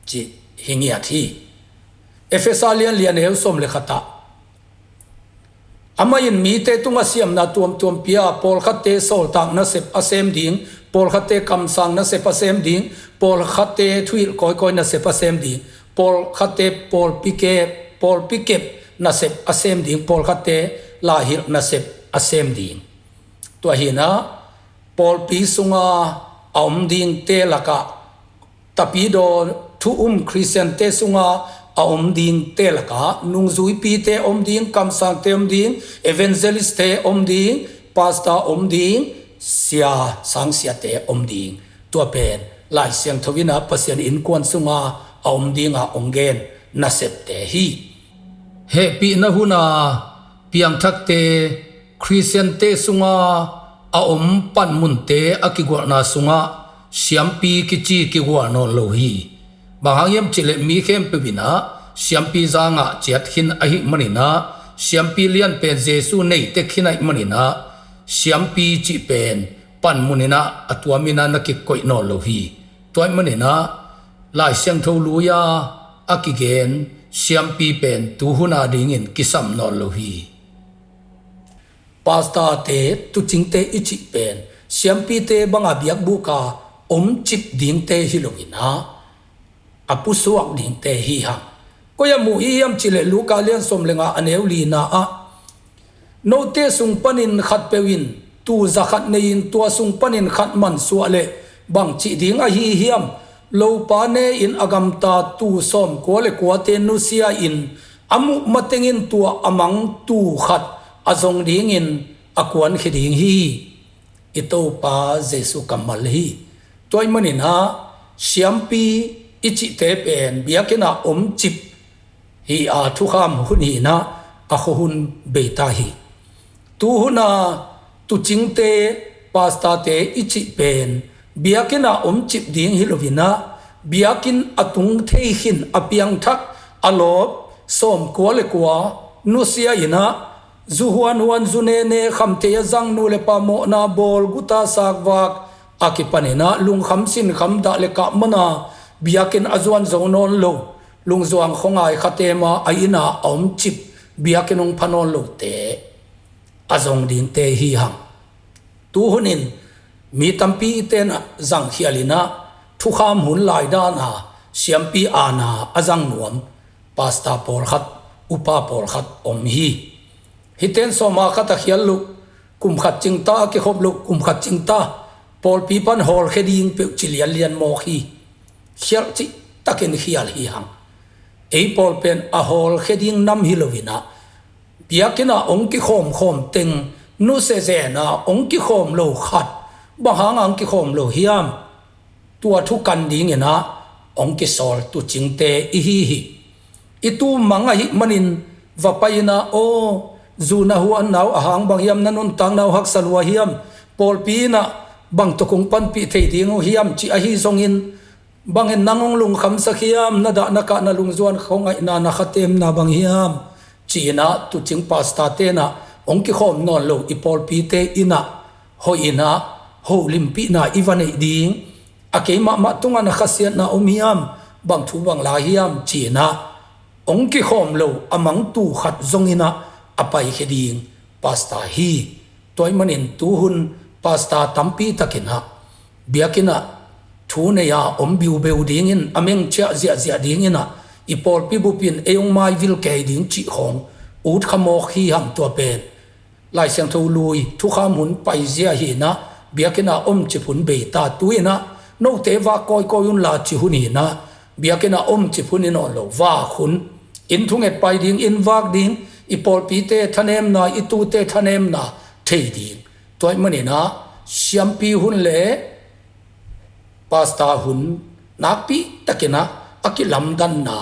cih hi ngiat hi. Efesa lian li a neu sawm le khat ah, amah in mite tungah siamna tuamtuam pia, pawlkhatte sawltak nasep a sem ding, pawlkhatte kamsang nasep a sem ding, pawlkhatte thuhilh kawikawi nasep a sem ding, pawlkhatte pawlpi kep, pawlpi kep nasep a sem ding, pawlkhatte laihilh nasep a sem ding. Tua hi in ah, pawlpi sunga a om dingte lakah, tapidaw thu um Khristiante sunga a om dingte lakah, nungzuipite om ding, kamsangte om ding, evangelistte om ding, pastor om ding, sia, sangsiate om ding. Tua pen Lai Siangtho in ah Pasian innkuan sunga a om dinga hong gen nasepte hi. Hehpihna huna piangthakte, Khristiante sunga a om panmunte a kigualhna sungah siampi kici kigual nawn lo hi. Bang hang hiam cihleh mi khempeuh in ah siampi zangah ciat khin ahih manin ah, siampi lian pen Jesu nei tek khin ahih manin ah, siampi cih pen panmun in ah a tuam in ah na kikoih nawn lo hi. Tua ahih manin ah Lai Siangtho lui-a a kigen siampi pen tuhuna dingin kisam nawn lo hi. Pastorte, tuucingte i cih pen siampite banga biakbuk a omcip dingte hi lo in ah, a pusuak dingte hi hang. Koi-ah mu i hiam cihleh Luka lian sawm le nga a neu lina ah, note sung panin khatpeuh in tuu za khat nei-in, tua sung panin khat mansuah leh bang cih ding ahi hiam? Lopa ne-in a gamta tuu sawmkua le kuate nusia-in a muh matengin tua a mang tuu khat a zong dingin a kuankhia ding hi. I Topa Jesu kammal hi. Tua ahih manin ah siampi i cihte pen biakinn ah omcip hi a, thukham hun hi in ah, a khuahun bei ta hi. Tuhun a tuucingte, pastorte i cih pen biakinn ah omcip ding hi lo in ah, biakinn a tung thei khin, a piangthak, a lawp, sawmkua le kua nusia in ah, zu huanhuan, zu nene, khamtheih a zang, nu le pa mawhna bawl, guta sakvak a kipan in ah, lungkham sinkham, dah le kah man a biakinn a zuan zo nawn lo, lungzuang khuangai khatem a, a inn ah a omcip, biakinn hong pha nawn lote a zong dingte hi hang. Tuhun in mi tampite in ah zangkhial in ah, thukham hun lai dan a siampi aana a zang nuam pastor pawlkhat, upa pawlkhat om hi. Hihte in sawma khat a khial loh, kum khat cing ta, a kikhop loh, kum khat cing ta, pawlpi pan hawlkhia ding peuh ci lianlian mawk hi. Khialh cihtakin khial hi hang. Ei pawl pen a hawlkhia ding nam hi lo in ah, biakinn ah hong kikhawmkhawm teng, nusia zen a hong kikhawm lo khat, bang hang a hong kikhawm lo hiam? Tua thukan ding in ah hong kisawl tuucingte i hi hi. I tuu mang ahih manin va pai in ah, aw, zu na huanna uh a hang bang hiam, na nuntakna uh haksa lua hiam, pawlpi in ah bang tawh kong panpih thei ding uh hiam, cih ahi zongin, bang in nang hong lungkhamsak hiam, na dah na kah, na lungzuan khuangaihna, na khatemna bang hiam, ci in ah tuucing pastorte in ah hong kikhawm nawn lo i pawlpite in ah, hoih in ah holimpihna i va neih ding. A kei mahmah tungah na khasiatna om hiam, bang thu bang la hiam, ci in ah hong kikhawm lo a mang tuu khat zong in ah a paikhia ding pastor hi. Tua ahih manin tuhun pastor tampi tak in ah biakinn ah thu nei a om biubeu dingin, a meng ciah ziahziah ding in ah i pawlpi bup in ei hong maivil kei ding cih khawng ut kha mawk hi hang. Tua pen Lai Siangtho lui thukham hun paizia hi-in ah, biakinn a omcip hun bei ta. Tu-in ah note vak kawikawi unla ci hun hi-in ah, biakinn a omcip hun i nawn lo, vak hun. Inn thunget pai ding, inn vak ding, i pawlpite thanemna, i tute thanemna thei ding. Tua ahih manin ah siampi hun le pastor hun nakpi takin ah a kilamdanna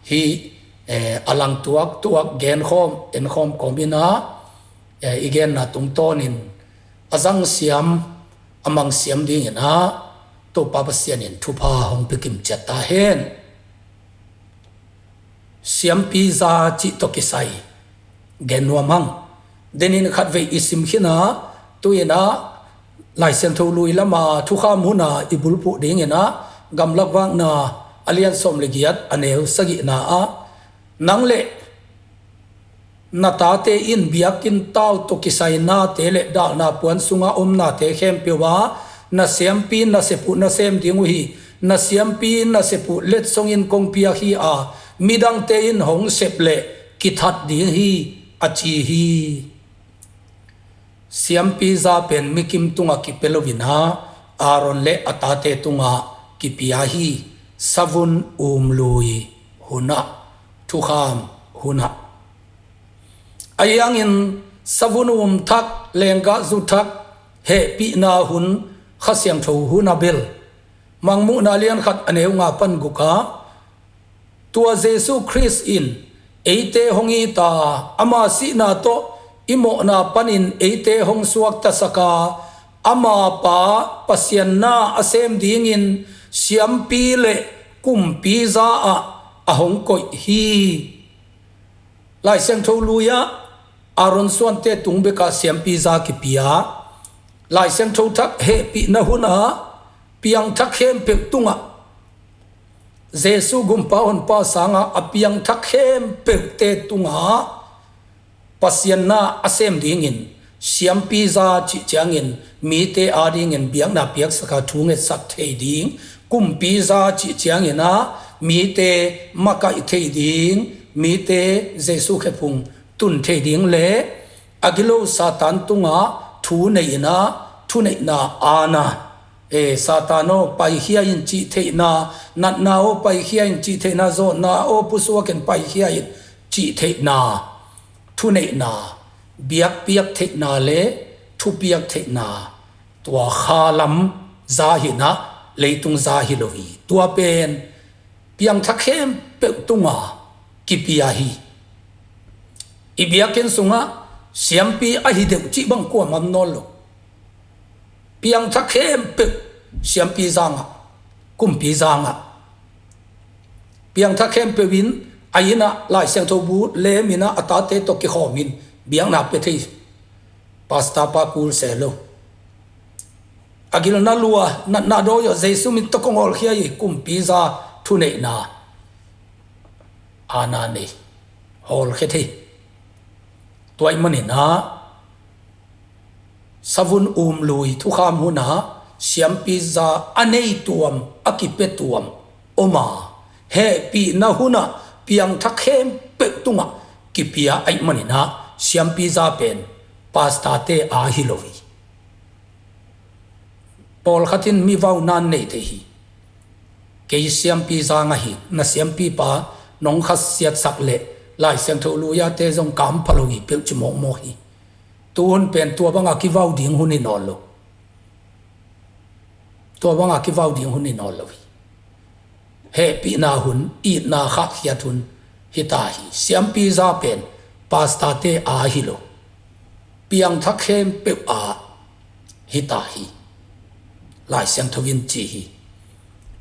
hi. Eh, a lang tuaktuak genkhawm, enkhawm kawmin ah, eh, i genna tungtawnin a zangsiam, a mangsiam dingin ah Topa Pasian in thupha hong pia kimciat ta hen. Siampi za cih tawh kisai gen nuam hang. Denin khatvei i sim khin a, tu-in ah Lai Siangtho lui lama thukham hun a i bulphuh dingin ah Gamlak Vakna a lian sawm le giat, a neu sagihna ah, nang le na tate in biakinn tau tawh kisai nate le dalna puan sunga om nate khempeuh ah na siampi nasep uh na sem ding uh hi. Na siampi nasep uh letsongin kong piak hi a, midangte in hong sep leh kithat ding hi, a ci hi. Siampi za pen mikim tungah kipia loin ah Aaron le a tate tungah kipia hi. Savun umlui hunah, thukham hunah. Ahi hangin savun um thak, lenggahzu thak, hehpihna hun, Kha Siangtho hun a bel, Mangmuhna lian khat, a neu nga pan guk ah, tua Jesu Khrist in eite hong it a, ama sihna tawh i mawhna panin eite hong suaktasak a, ama Pa Pasian na a sem dingin siampi le kumpi za ah a hong koih hi. Lai Siangtho lui ah Aaron suante tung bekah siampi za kipia. Lai Siangtho thak hehpihna hun ah piangthak khempeuh tungah, Jesu gumpa honpa sangah a piangthak khempeuhte tungah Pasian na a sem dingin siampi za cih ciangin mite adingin biakna piaksak a thu ngetsak thei ding, kumpi za cih ciangin ah mite makaih thei ding, mite Jesu khephung tun thei ding le a gilo Satan tungah thu nei-in ah, thuneihna aana, e, Satan aw paikhia in cih theihna, natna aw paikhia in cih theihna, zawhna aw pusuak in paikhia in cih theihna, thuneihna, biakpiak theihna le thupiak theihna, tua khalam za hi-in ah leitung za hi lo hi. Tua pen piangthak khempeuh tunga kipia hi. I biakinn sungah siampi ahi deuh cih bang kuamah om nawn lo. Piangthak khempeuh siampi zangah, kumpi zangah, piangthak khempeuh in a innah Lai Siangtho bu lemin ah a tate tawh kikhawmin biakna pia thei. Pastor pa kul se lo. A gilna lua, natna dawi aw, Jesu min tawh kong hawlkhia hi, kumpi za thuneihna aana nei, hawlkhia thei. Tua ahih manin ah savun umlui thukham hun ah siampi za a nei tuam, a kipia tuam om a, hehpihna hun ah piangthak khempeuh tungah kipia ahih manin ah siampi za pen pastor-te aa hi lo hi. Pawlkhat in mi vau nan nei thei hi. Kei siampi za ngah hi, na siampipa nong khasiatsak leh Lai Siangtho lui-ate zong kampha lo hi, peuh ci mawkmawk hi. Tu hun pen tua banga kivau ding hun hi nawn lo. Tua banga kivau ding hun hi nawn lo hi. Hehpihna hun, itna khahkhiat hun hi ta hi. Siampi za pen pastor-te aa hi lo. Piangthak khempeuh aa hi ta hi. Lai Siangtho in ci hi.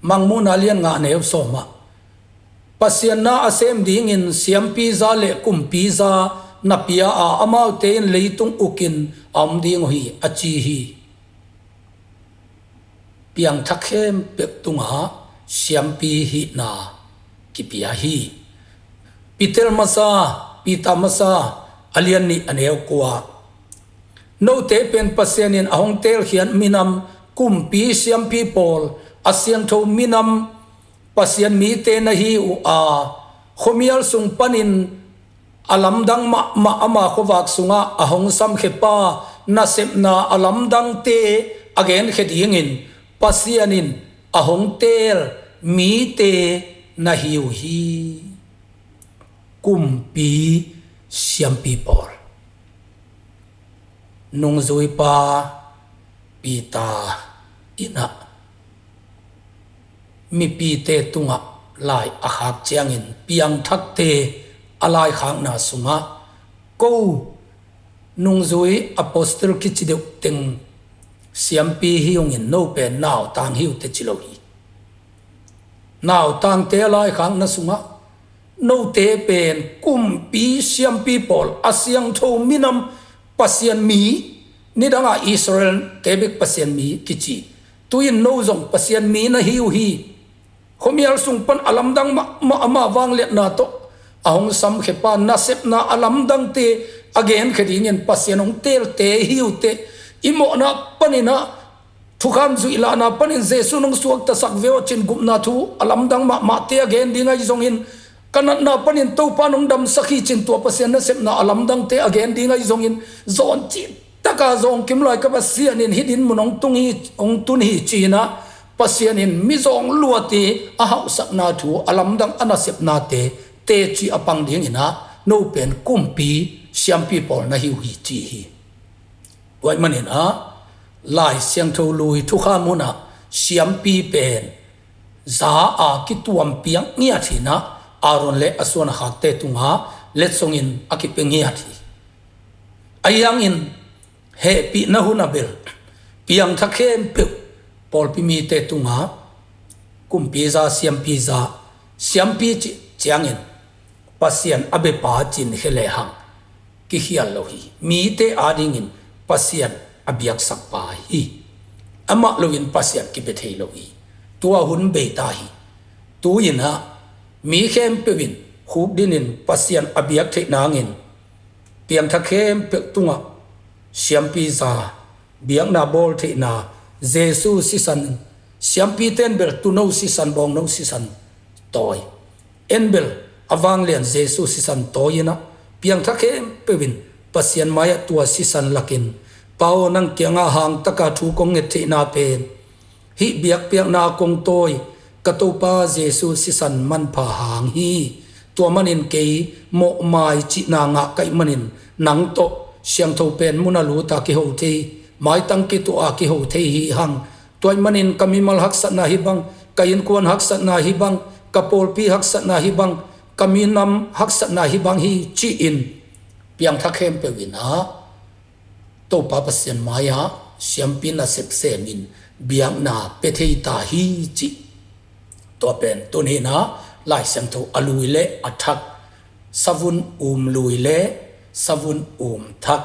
Mangmuhna lian nga, neu sawm ah, Pasian na a sem dingin siampi za le kumpi za na pia a, amaute in leitung ukin a om ding uh hi, a ci hi. Piangthak khempeuh tungah siampi hihna kipia hi. Peter masa, Peter masa, a lian nih, a neu kua. Note pen Pasian in a hong teelkhiat minam, kumpi, siampi pawl, a siangtho minam, Pasian mite na hi uh a, khuamial sung panin a lamdang mahmah ama khuavak sungah a hong samkhepa nasepna a lamdangte a genkhia dingin Pasian in a hong teel mite na hi uh hi. Kumpi siampi pawl, nungzuipa Peter in ah mipite tungah lai a khak ciangin piangthakte a laikhakna sungah, ko nungzui apostle kici deuh teng siampi hi ungin no pen nautang hi uh teh ci lo hi. Nautangte a laikhakna sungah note pen kumpi siampi pawl, a siangtho minam, Pasian mi, nidangah Israelte bek Pasian mi kici, tu-in no zong Pasian mi na hi uh hi. Khuamial sung pan a lamdang mahmah ama vangliatna tawh a hong samkhepa nasepna a lamdangte a genkhia dingin Pasian hong teelte hi uh teh. I mawhna panin ah, thukham zuih lahna panin Jesu nong suaktasak ve aw cin gupna thu a lamdang mahmahte a gen ding ahi zongin, ka natna panin Topa nong damsak hi cin tua Pasian nasepna a lamdangte a gen ding ahi zongin, zawn cih taka zawng kim lai ka Pasian in hih dinmun hong tung hi, hong tun hi ci-in ah, Pasian in mizawng luate a hauhsakna thu a lamdang a nasepnate teci a pang dingin ah no pen kumpi siampi pawl na hi uh hi ci hi. Tua ahih manin ah Lai Siangtho Lui thukham hun ah siampi pen za a kituampiak ngiat hi-in ah Aaron le a suan a khakte tungah letsongin a kipia ngiat hi. Ahi hangin hehpihna hun a bel piangthak khempeuh pawlpi mite tungah kumpi za, siampi za, siampi cih ciangin Pasian a biapa cih khia lehang kikhial lo hi. Mite adingin Pasian a biaksakpa hi. Amah loin Pasian kibia thei lo hi. Tua hun bei ta hi. Tu-in ah mi khempeuh in khukdinin Pasian a biak theih nangin piangthak khempeuh tungah siampi za, biakna bawl theihna, Jesu sisan, siampite in bel tuuno sisan, bawngno sisan tawi, en bel a vanglian Jesu sisan tawi-in ah piangthak khempeuh in Pasian mai-ah tua sisan lakin, Pa aw, nang kiangah hangtaka thu kong nget theihna pen hih biakpiakna kong tawi ka Topa Jesu sisan manpha hang hi. Tua manin kei mawhmai cihna ngah ka hih manin nang tawh siangtho pen mun a lut a kiho thei, maitang kituah a kiho thei hi hang. Tua ahih manin ka mimal haksatna hi bang, ka innkuan haksatna hi bang, ka pawlpi haksatna hi bang, ka minam haksatna hi bang hi ci-in piangthak khempeuh in ah Topa Pasian mai-ah siampi nasep semin biakna pia thei ta hi cih. Tua pen tuni-in ah Lai Siangtho a lui le a thak, savun um lui le savun um thak,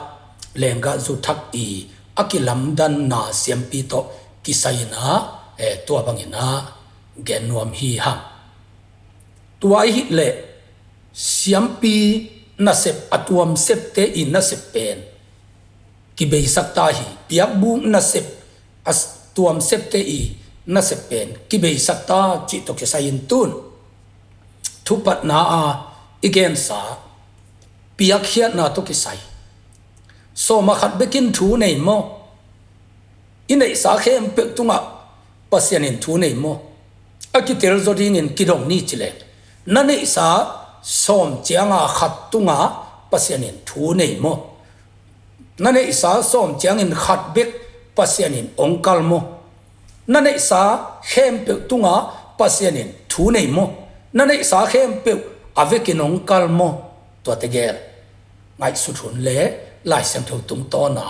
lenggahzu thak i a kilamdanna siampi tawh kisai-in ah, eh, tua bangin ah gen nuam hi hang. Tua ahih leh siampi nasep, a tuamsepte i nasep pen kibeisak ta hi. Biakbuk nasep, a s-, tuamsepte i nasep pen kibeisak ta cih tawh kisai-in tun thupatna a i gensa piakkhiatna tawh kisai, sawm a khat bekin thu nei maw? I neihsa khempeuh tungah Pasian in thu nei maw? A kitel zaw dingin kidong ni ci leng, na neihsa sawm cianga khat tungah Pasian in thu nei maw? Na neihsa sawm ciangin khat bek Pasian in hong kal maw? Na neihsa khempeuh tungah Pasian in thu nei maw? Na neihsa khempeuh a vekin hong kal maw? Tuate gel ngaihsut hun le Lai Siangtho tungtawna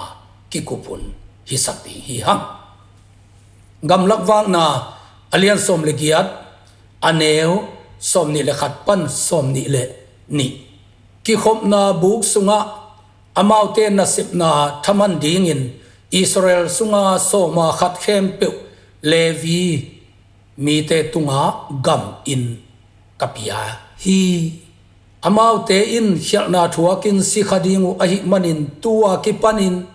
kikup hun hisak ding hi hang. Gamlak Vakna a lian sawm le giat, a neu sawm nih le khat pan sawm nih le nih. Kikhopna buk sungah amaute nasepna thaman dingin Israel sunga sawma khat khempeuh Levi mite tungah gam in ka pia hi. Amaute in khialhna thuakin si kha ding uh ahih manin tua kipanin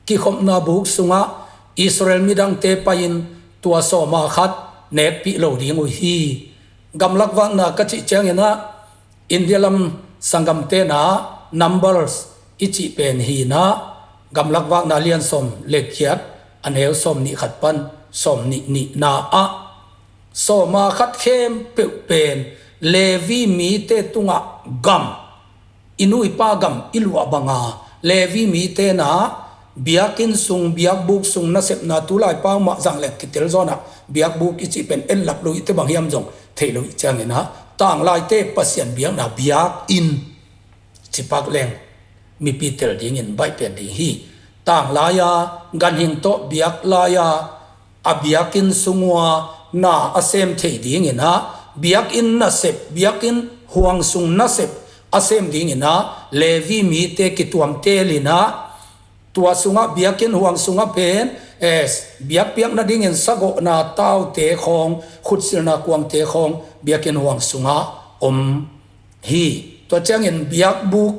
kikhopna buk sungah Israel midangte pai-in tua sawma khat nekpih lo ding uh hi. Gamlak Vakna ka cih ciangin ah India lam sanggam tena numbers i cih pen hi na, gamlak vakna lian sawm le giat, a neu sawm nih khat pan sawm nih nihna ah, sawma khat khempeuh pen Levi mite tungah gam, i nu i pa gam i luah banga Levi mite na biakinn sung, biakbuk sung nasepna, tulai pau mah zangleng kitel zawnah biakbuk i cih pen en lap lo i te bang hiam zong thei lo i ciangin ah, tanglaite Pasian biakna biakinn cipak leng mipi tel dingin baih pen ding hi. Tanglai-a ganhing tawh biak lai-a a biakinn sung ua na a sem thei dingin ah, biakinn nasep, biakinn huang sung nasep a sem dingin ah Levi mite kituam telin ah, tua sungah biakinn huang sungah pen, eh, biakpiak nadingin sagawhna taute khawng, khutsilna kuangte khawng biakinn huang sungah om hi. Tua ciangin biakbuk,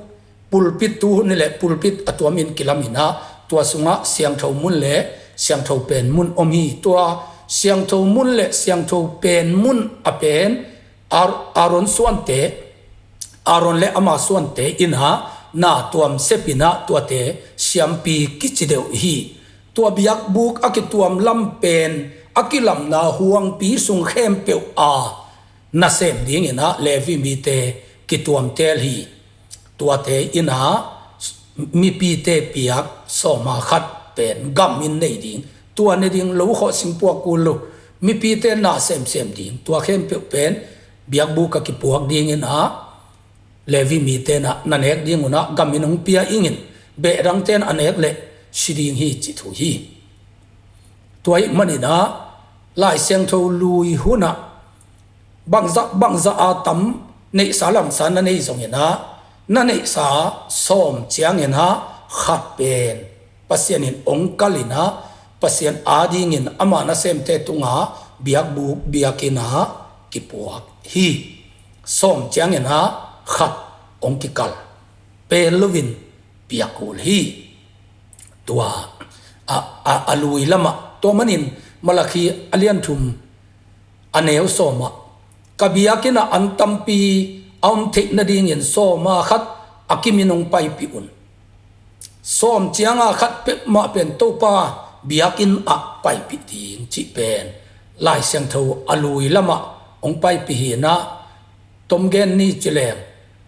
pulpit, tu hun hileh pulpit a tuamin kilamin ah, tua sungah siangtho mun le siangtho pen mun om hi. Tua siangtho mun le siangtho pen mun a pen Ar-, Aaron suante, Aaron le ama suante in ah na tuam sepin ah tuate siampi kici deuh hi. Tua biakbuk a kituam lam pen a kilamna huangpi sung khempeuh a nasem dingin ah Levi mite kituam tel hi. Tuate in ah mipite piak sawma khat pen gam in nei ding, tua ne ding lo khawh singpuak kul lo, mipite na semsem ding, tua khempeuh pen biakbuk a kipuak dingin ah Levi mite na, na nek ding un ah gam in hong pia ingin, behdangten a nek leh si ding hi, cih thu hi. Tua ahih manin ah Lai Siangtho lui hunah bangzah, bangzah a tam neihsa lamsa na nei zongin ah, na neihsa sawm ciangin ah khat pen Pasian in hong kalin ah, Pasian adingin ama nasemte tungah biakbuk, biakinn ah kipuak hi. Sawm ciangin ah khat hong kikal, pel loin piak kul hi. Tua a, a, a lui lamah, tua manin Malakhi a lian thum a neu sawmah, ka biakinn ah an tampi a om theih nadingin sawma khat a kimin hong paipih un. Sawm cianga khat peuhmah pen Topa biakinn ah paipih ding cih pen Lai Siangtho a lui lamah hong paipih hi in ah, tomgen ni ci leng,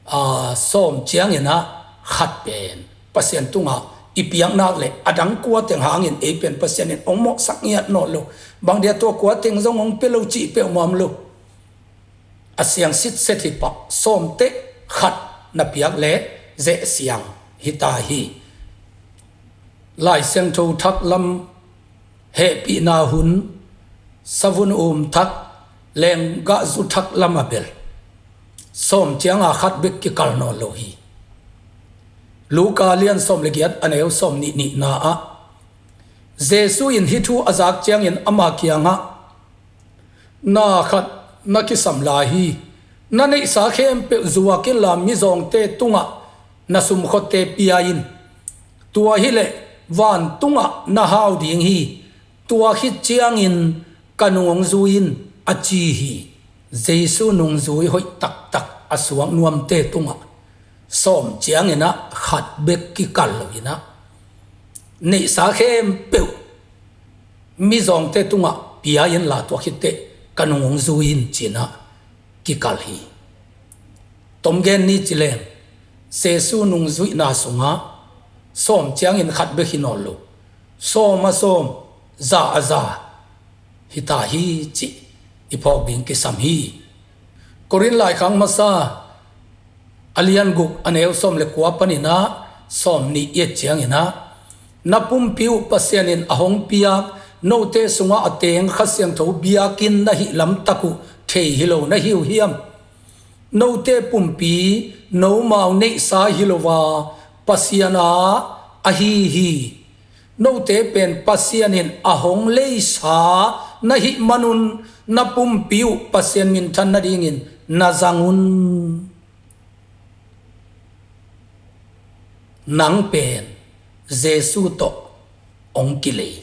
aa, sawm ciangin ah khat pen Pasian tungah i piak nak leh a dang kua teng hangin ei pen Pasian in hong mawhsak ngiat nawn lo. Bang dia tua kua teng zong hong pia lo cih peuhmah om lo. A siang sitset hi pah, sawm teh khat na piak leh zeh siang hi ta hi. Lai Siangtho thak lam hehpihna hun, savun um thak, lenggahzu thak lam a bel sawm cianga khat bek kikal nawn lo hi. Luka lian sawm le giat a neu sawm nih nihna ah, Jesu in hih thu a zak ciangin ama kiangah, na khat na kisam lai hi. Na neihsa khempeuh zuak inla mizawngte tungah na sumkhuate pia in. Tua hileh vantungah na hau ding hi. Tua khit ciangin ka nung hong zui in, a ci hi. Jesu nungzui hoih taktak a suak nuamte tungah sawm ciangin ah khat bek kikal lo in ah, neihsa khempeuh mizawngte tungah pia inla tua khit teh ka nung hong zui in ci-in ah kikal hi. Tomgen ni ci leng, Jesu nungzuihna sungah sawm ciangin khat bek hi nawn lo, sawm a sawm, za a za hi ta hi cih i phawk ding kisam hi. Korin laikhak masa a lian guk a neu sawm le kua panin ah sawm nih i et ciangin ah, na pumpi uh Pasian in a hong piak note sungah a teng Kha Siangtho biakinn na hih lamtak uh thei hi lo na hi uh hiam? Note pumpi nomau neihsa hi lo a, Pasian a ahi hi. Note pen Pasian in a hong leisa na hih manun na pumpi uh Pasian minthan nadingin na zang un. Nang pen Jesu tawh hong kilei.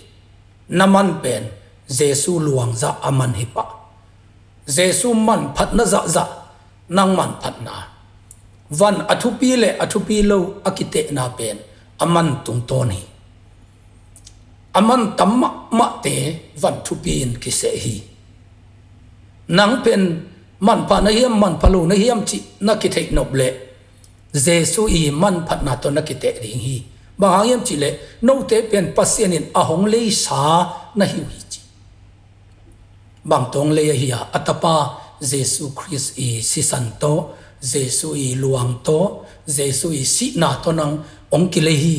Na man pen Jesu luangzah a man hi pah. Jesu manphatna zahzah nang manphatna van a thupi le a thupi lo a kitehna pen a man tungtawn hi. A man tam mahmahte van thupi in kiseh hi. Nang pen manpha na hiam, manpha lo na hiam cih na kitheih nop leh Jesu i manphatna tawh na kiteh ding hi. Bang hang hiam cih leh note pen Pasian in a hong leisa na hi uh hi ci. Bang tawh hong lei ahi a, a tapa Jesu Khrist i sisan tawh, Jesu i luang tawh, Jesu i sihna tawh nang hong kilei hi.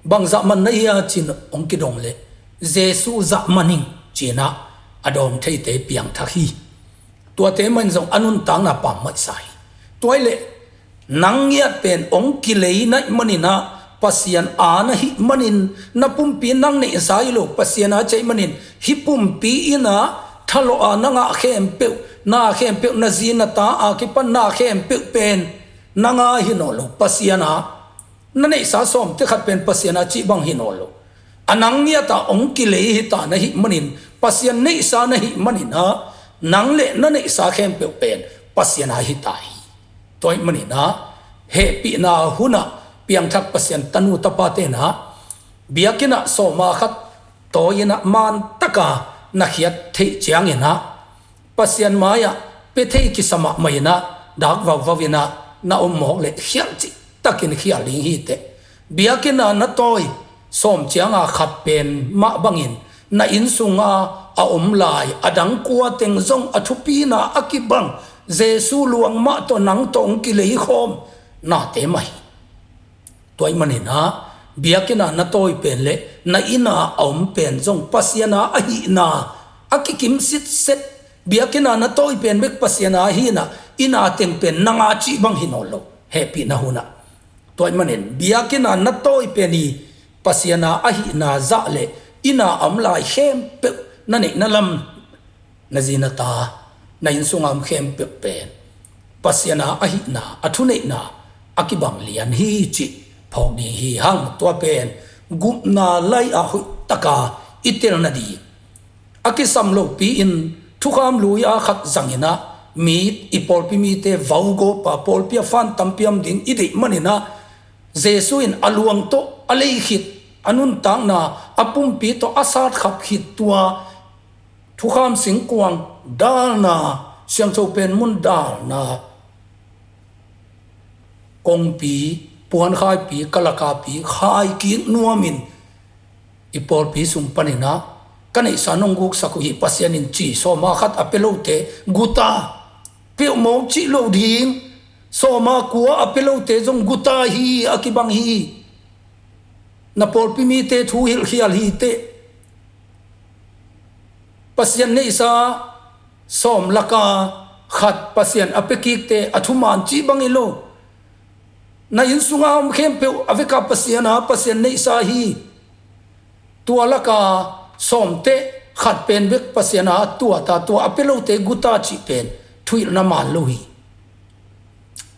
Bang zah man na hi a ci-in hong kidong leh Jesu zah man ing ci-in ah a dawng theite piangthak hi. Tuate mah in zong a nuntakna pammaihsa hi. Tua hi leh nang ngiat pen hong kilei na hih manin ah, Pasian a na hih manin, na pumpi nang neihsa hi lo, Pasian a ci ahih manin, hih pumpi in ah thalawh a na ngah khempeuh, na khempeuh, na zi na ta a kipan na khempeuh pen nang a hi nawn lo, Pasian a. Na neihsa sawmte khat pen Pasian a cih bang hi nawn lo. A nang ngiat a hong kilei hi ta na hih manin, Pasian neihsa na hih manin ah, nang le na neihsa khempeuh pen Pasian a hi ta hi. Tua ahih manin ah, hehpihna hun ah piangthak Pasian tanu tapate in ah, biakinn ah sawma khat tawi in ah man taka na khiat theih ciangin ah, Pasian mai-ah pia thei kisa mahmah in ah, dak vauvau in ah na om mawk leh khial cihtakin khial ding hi teh. Biakinn a na tawi sawm cianga khat pen mah bangin na inn sunga a om lai a dang kua teng zong a thupina a kibang Jesu luang mah tawh nang tawh hong kilei khawm nate mah hi. Tua ahih manin ah, biakinn a na tawi pen le na inn a a om pen zong Pasian a ahihna a kikim sitset. Biakinn a na tawi pen bek Pasian a ahihna, inn a teng pen nang a cih bang hi nawn lo, hehpihna hun ah. Tua ahih manin biakinn a na tawi pen i Pasian a ahihna zah le inn a a om lai khempeuh na neihna lam, na zi na ta, na inn sunga om khempeuh pen Pasian a ahihna, a thuneihna a kibang lian hi cih phawk ding hi hang. Tua pen gupna lai-ah hoihtaka i tel nading, a kisam lopi-in thukham lui-a khat zangin ah, mi, i pawlpi mite vaugawp a, pawlpi a fan tampi om ding i deih manin ah, Jesu in a luang tawh a lei khit, a nuntakna, a pumpi tawh a satkhap khit tua thukham singkuang dalna, siangtho pen mun dalna, kongpi, puankhaipi, kalakapi, khaikik nuamin i pawlpi sung panin ah, ka neihsa nong guksak uh hi Pasian in ci, sawma khat a pia lote guta, peuhmawk cih lo ding, sawma kua a pia lote zong guta hi a kibang hi. Na pawlpi mite thu hilhkhial hi teh. Pasian neihsa sawm laka khat Pasian a pia kikte a thuman cih bang hi lo. Na inn sunga om khempeuh a veka Pasian a, Pasian neihsa hi. Tua laka sawmte khat pen bek Pasian a, tua ta, tua a pia lote guta cih pen thuhilhna man lo hi.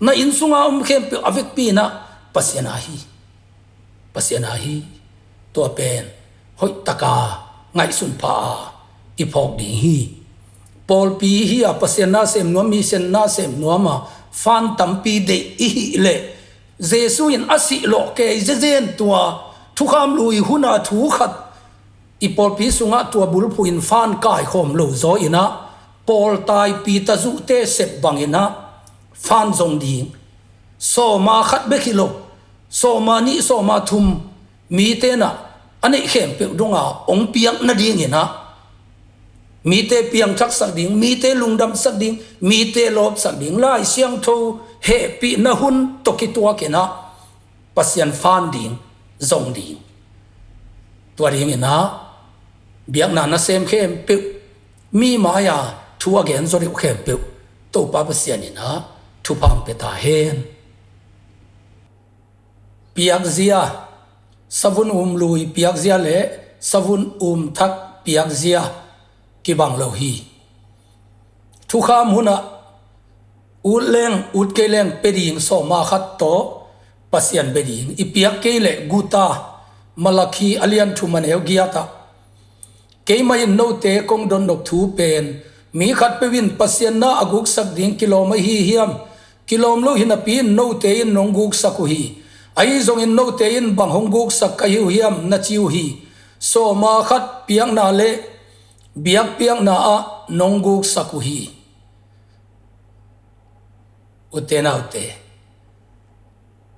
Na inn sunga om khempeuh a vekpi in ah Pasian a hi. Pasian a hi. Tua pen hoihtaka ngaihsun pha a i phawk ding hi. Pawlpi hi a, Pasian na sem nuam, mi sem na sem nuam a, fan tampi deih i hih leh, Jesu in a sih lawh kei zezen tua thukham lui hun a thu khat i pawlpi sungah tua bulphuh in fan kaikhawm lo zaw in ah, pawl taipi tazuhte sep bangin ah fan zong ding, sawma khat bek hi lo, sawma nih, sawma thum, mite in ah a neih khempeuh donga hong piak nadingin ah, mite piangthaksak ding, mite lungdamsak ding, mite lawpsak ding, Lai Siangtho hehpihna hun tawh kituakin ah Pasian fan ding, zong ding. Tua dingin ah biakna nasem khempeuh, mi mai-a thu a gen zaw deuh khempeuh, Topa Pasian in ah thupha hong pia ta hen. Piakzia, savun um lui piakzia le savun um thak piakzia kibang lo hi. Thukham hun ah ut leng ut kei leng pia ding sawma khat tawh Pasian bia ding i piak kei leh guta. Malakhi a lian thum a neu giat ah, keimah in note kong dotnop thu pen, mi khatpeuh in Pasian na a guksak ding kilawm ahi hiam? Kilawm lo hi napi-in note in nong guksak uh hi. Ahi zongin note in bang hong guksak ka hi uh hiam na ci uh hi. Sawma khat piakna le biakpiakna ah nong guksak uh hi. Ute naute,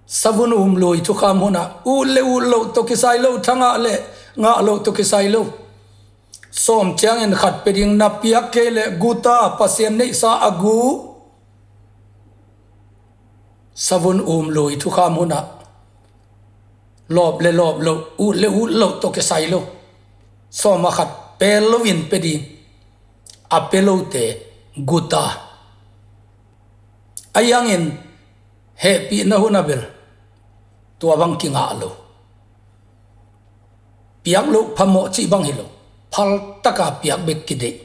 savun um lui thukham hunah ut le ut loh tawh kisai lo, thangah le ngah loh tawh kisai lo. Sawm ciangin khat pia ding na piak kei leh guta, Pasian neihsa a gu. Savun um lui thukham hunah lawp le lawp loh, ut le ut loh tawh kisai lo. Sawma khat pel loin pia ding. A pia lote guta. Ahi hangin hehpihna hunah bel tua bang kingah lo. Piak loh phamawh cih bang hi lo. Phaltaka piak bek kideih.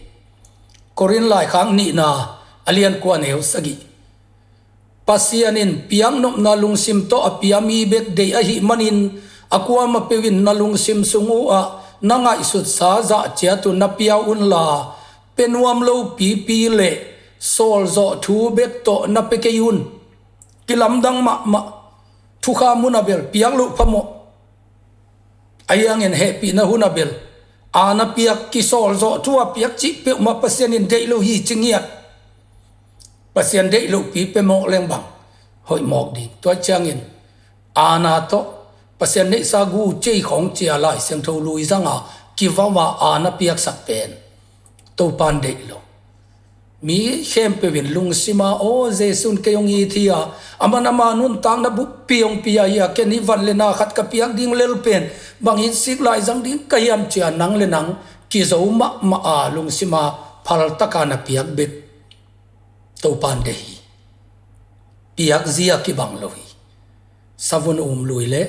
Korin laikhak nihna a lian kua, a neu sagih. Pasian in piaknopna lungsim tawh a pia mi bek deih ahih manin, a kuamah peuh in na lungsim sung uh ah na ngaihsutsa zah ciat uh na pia uh unla, pia nuam lo pipi le sawlzawh thu bek tawh na pia kei un. Kilamdang mahmah. Thukham hunah bel piak loh phamawh. Ahi hangin hehpihna hunah bel a na piak, kisawlzawh thu a piak cih peuhmah Pasian in deih lo hi ci ngiat. Pasian deih lohpi pia mawk leng bang hoih mawk ding. Tua ciangin a na tawh Pasian neihsa gu cei khawng cia Lai Siangtho lui zanga kivau a a na piaksak pen Topan deih lo. Mi khempeuh in lungsima, aw, Jesuh in kei hong it hi a, aman ama nuntakna buppi hong pia hi a, ken hi van le na khat ka piak ding lel pen bang hitsik lai zang ding ka hiam cia nang le nang kizo mahmah a, lungsima phaltaka na piak bek Topan deih hi. Piakzia kibang lo hi. Savun um lui le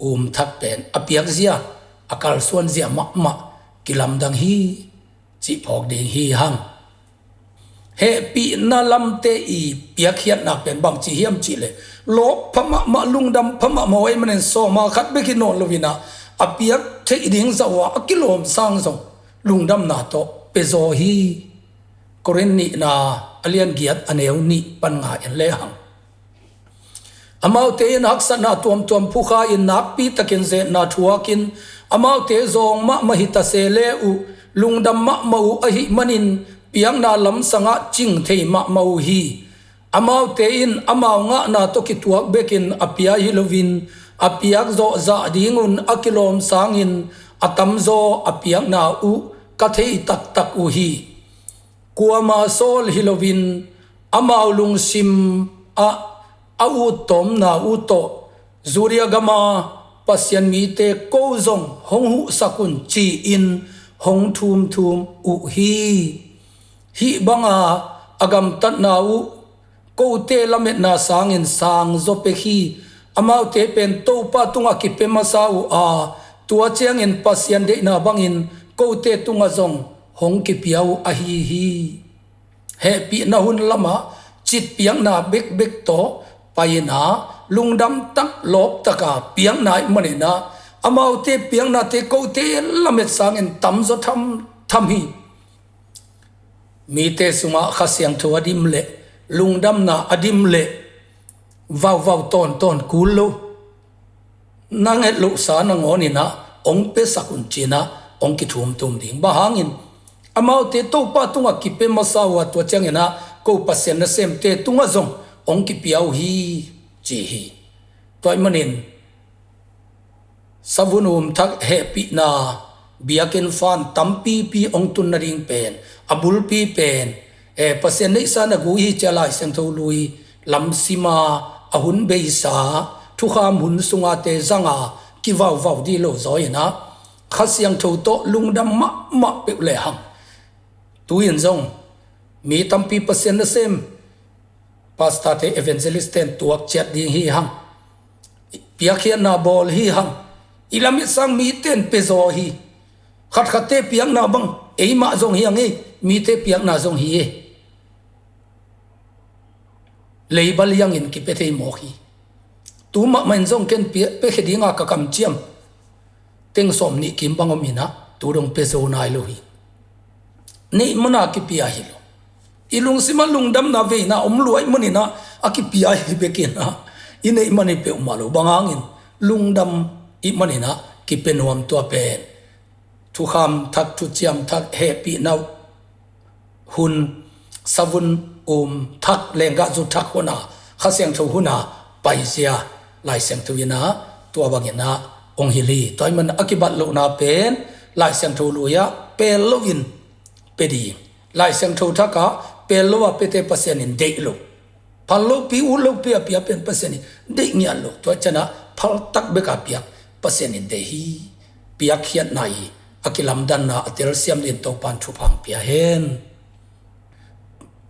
um thak pen a piakzia, a kalsuanzia mahmah kilamdang hi cih phawk ding hi hang. Hehpihna lamte i piakkhiatna pen bangci hiam cihleh, lawp pha mahmah, lungdam pha mahmah uh ahih manin sawma khat bek hi nawn loinah a piak theih ding zah uh a kilawm sang zong lungdamna tawh pia zaw hi. Korin nihna a lian giat, a neu nih pan nga en lehang. Amaute in haksatna tuamtuam phukha-in nakpitakin ze-etna thuakin, amaute zawng mahmah hi ta se le uh, lungdam mahmah uh ahih manin piakna lamsangah cing thei mahmah uh hi. Amaute in amau ngahna tawh kituak bekin a pia hi loin, a piak zawh zah dingun a kilawm sangin a tamzaw a piakna uh ka thei taktak uh hi. Kuama sawl hi loin amau lungsim ah a uttawmna uh tawh Judea gama Pasian mite ko zong hong huhsak un ci-in hong thumthum uh hi. Hih banga a gamtatna uh kote lametna sangin sangzaw pek hi. Amaute pen Topa tungah kipia masa uh a, tua ciangin Pasian deihna bangin kote tungah zong hong kipia uh ahi hi. Hehpihna hun lamah citpiakna bekbek tawh pai-in ah, lungdam tak, lawp taka piakna ih maninah, amaute piaknate kote lamet sangin tamzaw thamtham hi. Mite sungah Kha Siangtho a dim leh, lungdamna a dim leh, vauvau tawntawn kul lo. Nang et lohsa nangawninah hong piasak un cinah hong kithumtum ding. Bang hangin amaute Topa tungah kipia masa uh a, tua cianginah ko Pasian nasemte tungah zong hong kipia uh hi, ci hi. Tua ih manin savun um thak hehpihna biakinn fan tampipi hong tun nading pen, a bulpi pen, eh, Pasian neihsa na gu hi cia Lai Siangtho lui lamsima a hun beisa, thukham hun sungate zanga kivauvau dih lo zaw inah Kha Siangtho tawh lungdam mahmah peuh lehang, tu-in zong mi tampi Pasian nasem, pastor-te, evangelist-te in tuak ciat ding hi hang. Piakkhiatna bawl hi hang. I lamet sang mite in pia zaw hi. Khatkhatte piakna bang eimah zong hi hang ei, mite piakna zong hi ei. Leiba liangin kipia thei mawk hi. Tu mahmah in zong ken pia, piakhia dinga ka kamciam teng sawm nih kim bang om inah, tu dong pia zo nai lo hi. Neih mana kipia hi lo. I lungsim ah lungdamna veina om lua ahih manin ah a kipia hi bekin ah i neih man hi peuhmah lo. Bang hangin lungdam ahih manin ah kipia nuam. Tua pen thukham thak, thuciam thak, hehpihna hun, savun um thak, lenggahzu thak hun a, Kha Siangtho hun a paizia Lai Siangtho in ah tua bangin ah hong hilh hi. Tua ahih manin a kibat lohna pen Lai Siangtho lui ah pel loin pia ding. Lai Siangtho thak ah pel lo a piate Pasian in deih lo. Phal lopi, ut lopi a pia pen Pasian in deih ngiat lo. Tua ciangin ah phaltak bek a piak Pasian in deih hi. Piakkhiatna i a kilamdanna a telsiam dingin Topa'n thupha hong pia hen.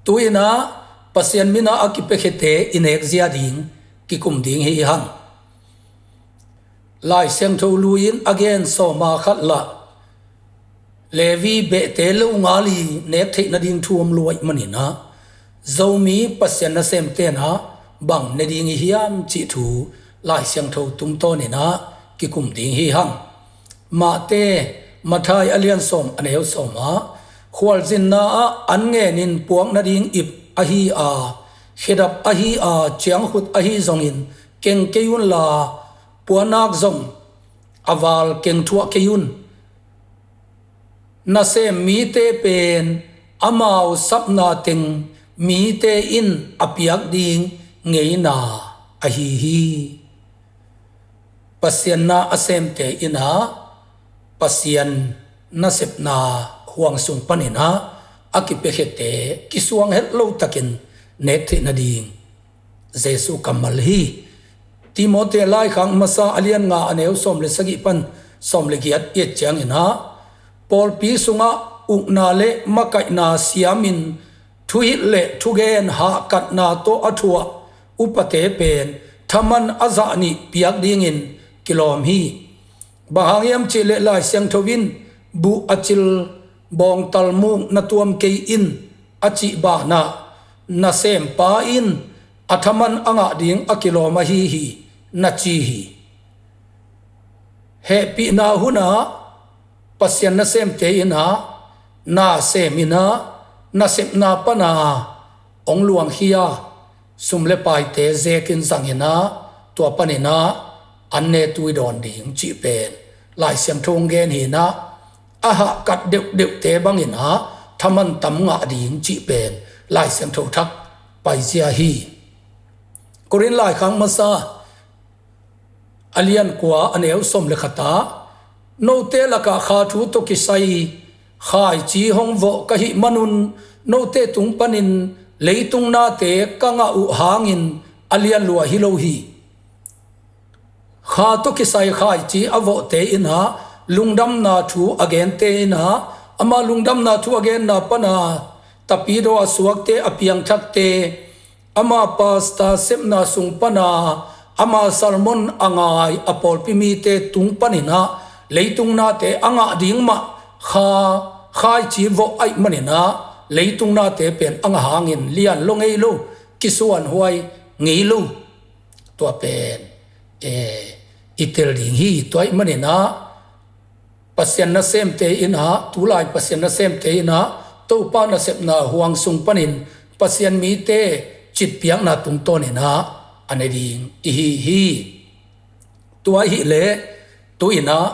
Tu-in ah Pasian min a a kipiakhiate i nekzia ding kikum ding hi hang. Lai Siangtho lui-in a gen sawm a khat lah Levi behte lo ngal i nek theih nading thu om lua ahih manin ah Zomi Pasian nasemte'n ah bang ne ding i hiam cih thu Lai Siangtho tungtawnin ah kikum ding hi hang. Matthai, Matthai a lian sawm, a neu sawm ah, khualzinna ah an ngenin puak nading ip ahi a, khedap ahi a, ciangkhut ahi zongin keng kei unla, puanak zong a val keng thuah kei un. Nasem mite pen amau sapna teng mite in a piak ding ngeina ahi hi. Pasian na a semte in ah Pasian nasepna huang sung panin ah a kipiakhiate kisuang het lo takin nek theih nading Jesuh kammal hi. Timote laikhak masa a lian nga, a neu sawm le sagih pan sawm le giat i et ciangin ah, pawlpi sungah ukna le makaihna siamin thuhilh le thugen hahkatna tawh a thuah upate pen thaman a zah nih piak dingin kilawm hi. Bang hang hiam cih leh Lai Siangtho in, "Buh a cil bawngtal muk na tuam kei in," a cih banah, nasempa in a thaman a ngah ding a kilawm ahi hi, na ci hi. Hehpihna hunah Pasian nasemte in ah, nasem in ah, nasepna pana hong luangkhia sum le paite zekin zangin ah, tua panin ah an ne tui dawn ding cih pen Lai Siangtho hong gen hi in ah, a hahkat deuhdeuhte bangin ah thaman tam ngah ding cih pen Lai Siangtho thak paizia hi. Korin laikhak masa a lian kua, a neu sawm le khat ah, "Note lakah kha thu tawh kisai khaici hong vawh ka hih manun, note tung panin leitung nate ka ngah uh hangin a lian lua hi lo hi." Kha tawh kisai khaici a vawhte in ah lungdamna thu a gente in ah, ama lungdamna thu a genna pana tapidaw a suakte, a piangthakte, ama pastor sepna sung pana ama sermon a ngai a pawlpi mite tung panin ah leitung nate a ngah ding mah kha, khaici vawh ahih manin ah leitung nate pen a ngah hangin lian lo ngei lo, kisuanhuai ngei lo. Tua pen, eh, i tel ding hi. Tua ahih manin ah Pasian nasemte in ah, tulai Pasian nasemte in ah, Topa nasepna huang sung panin Pasian mite citpiakna tungtawnin ah a ne ding i hi hi. Tua ahih leh, tu-in ah,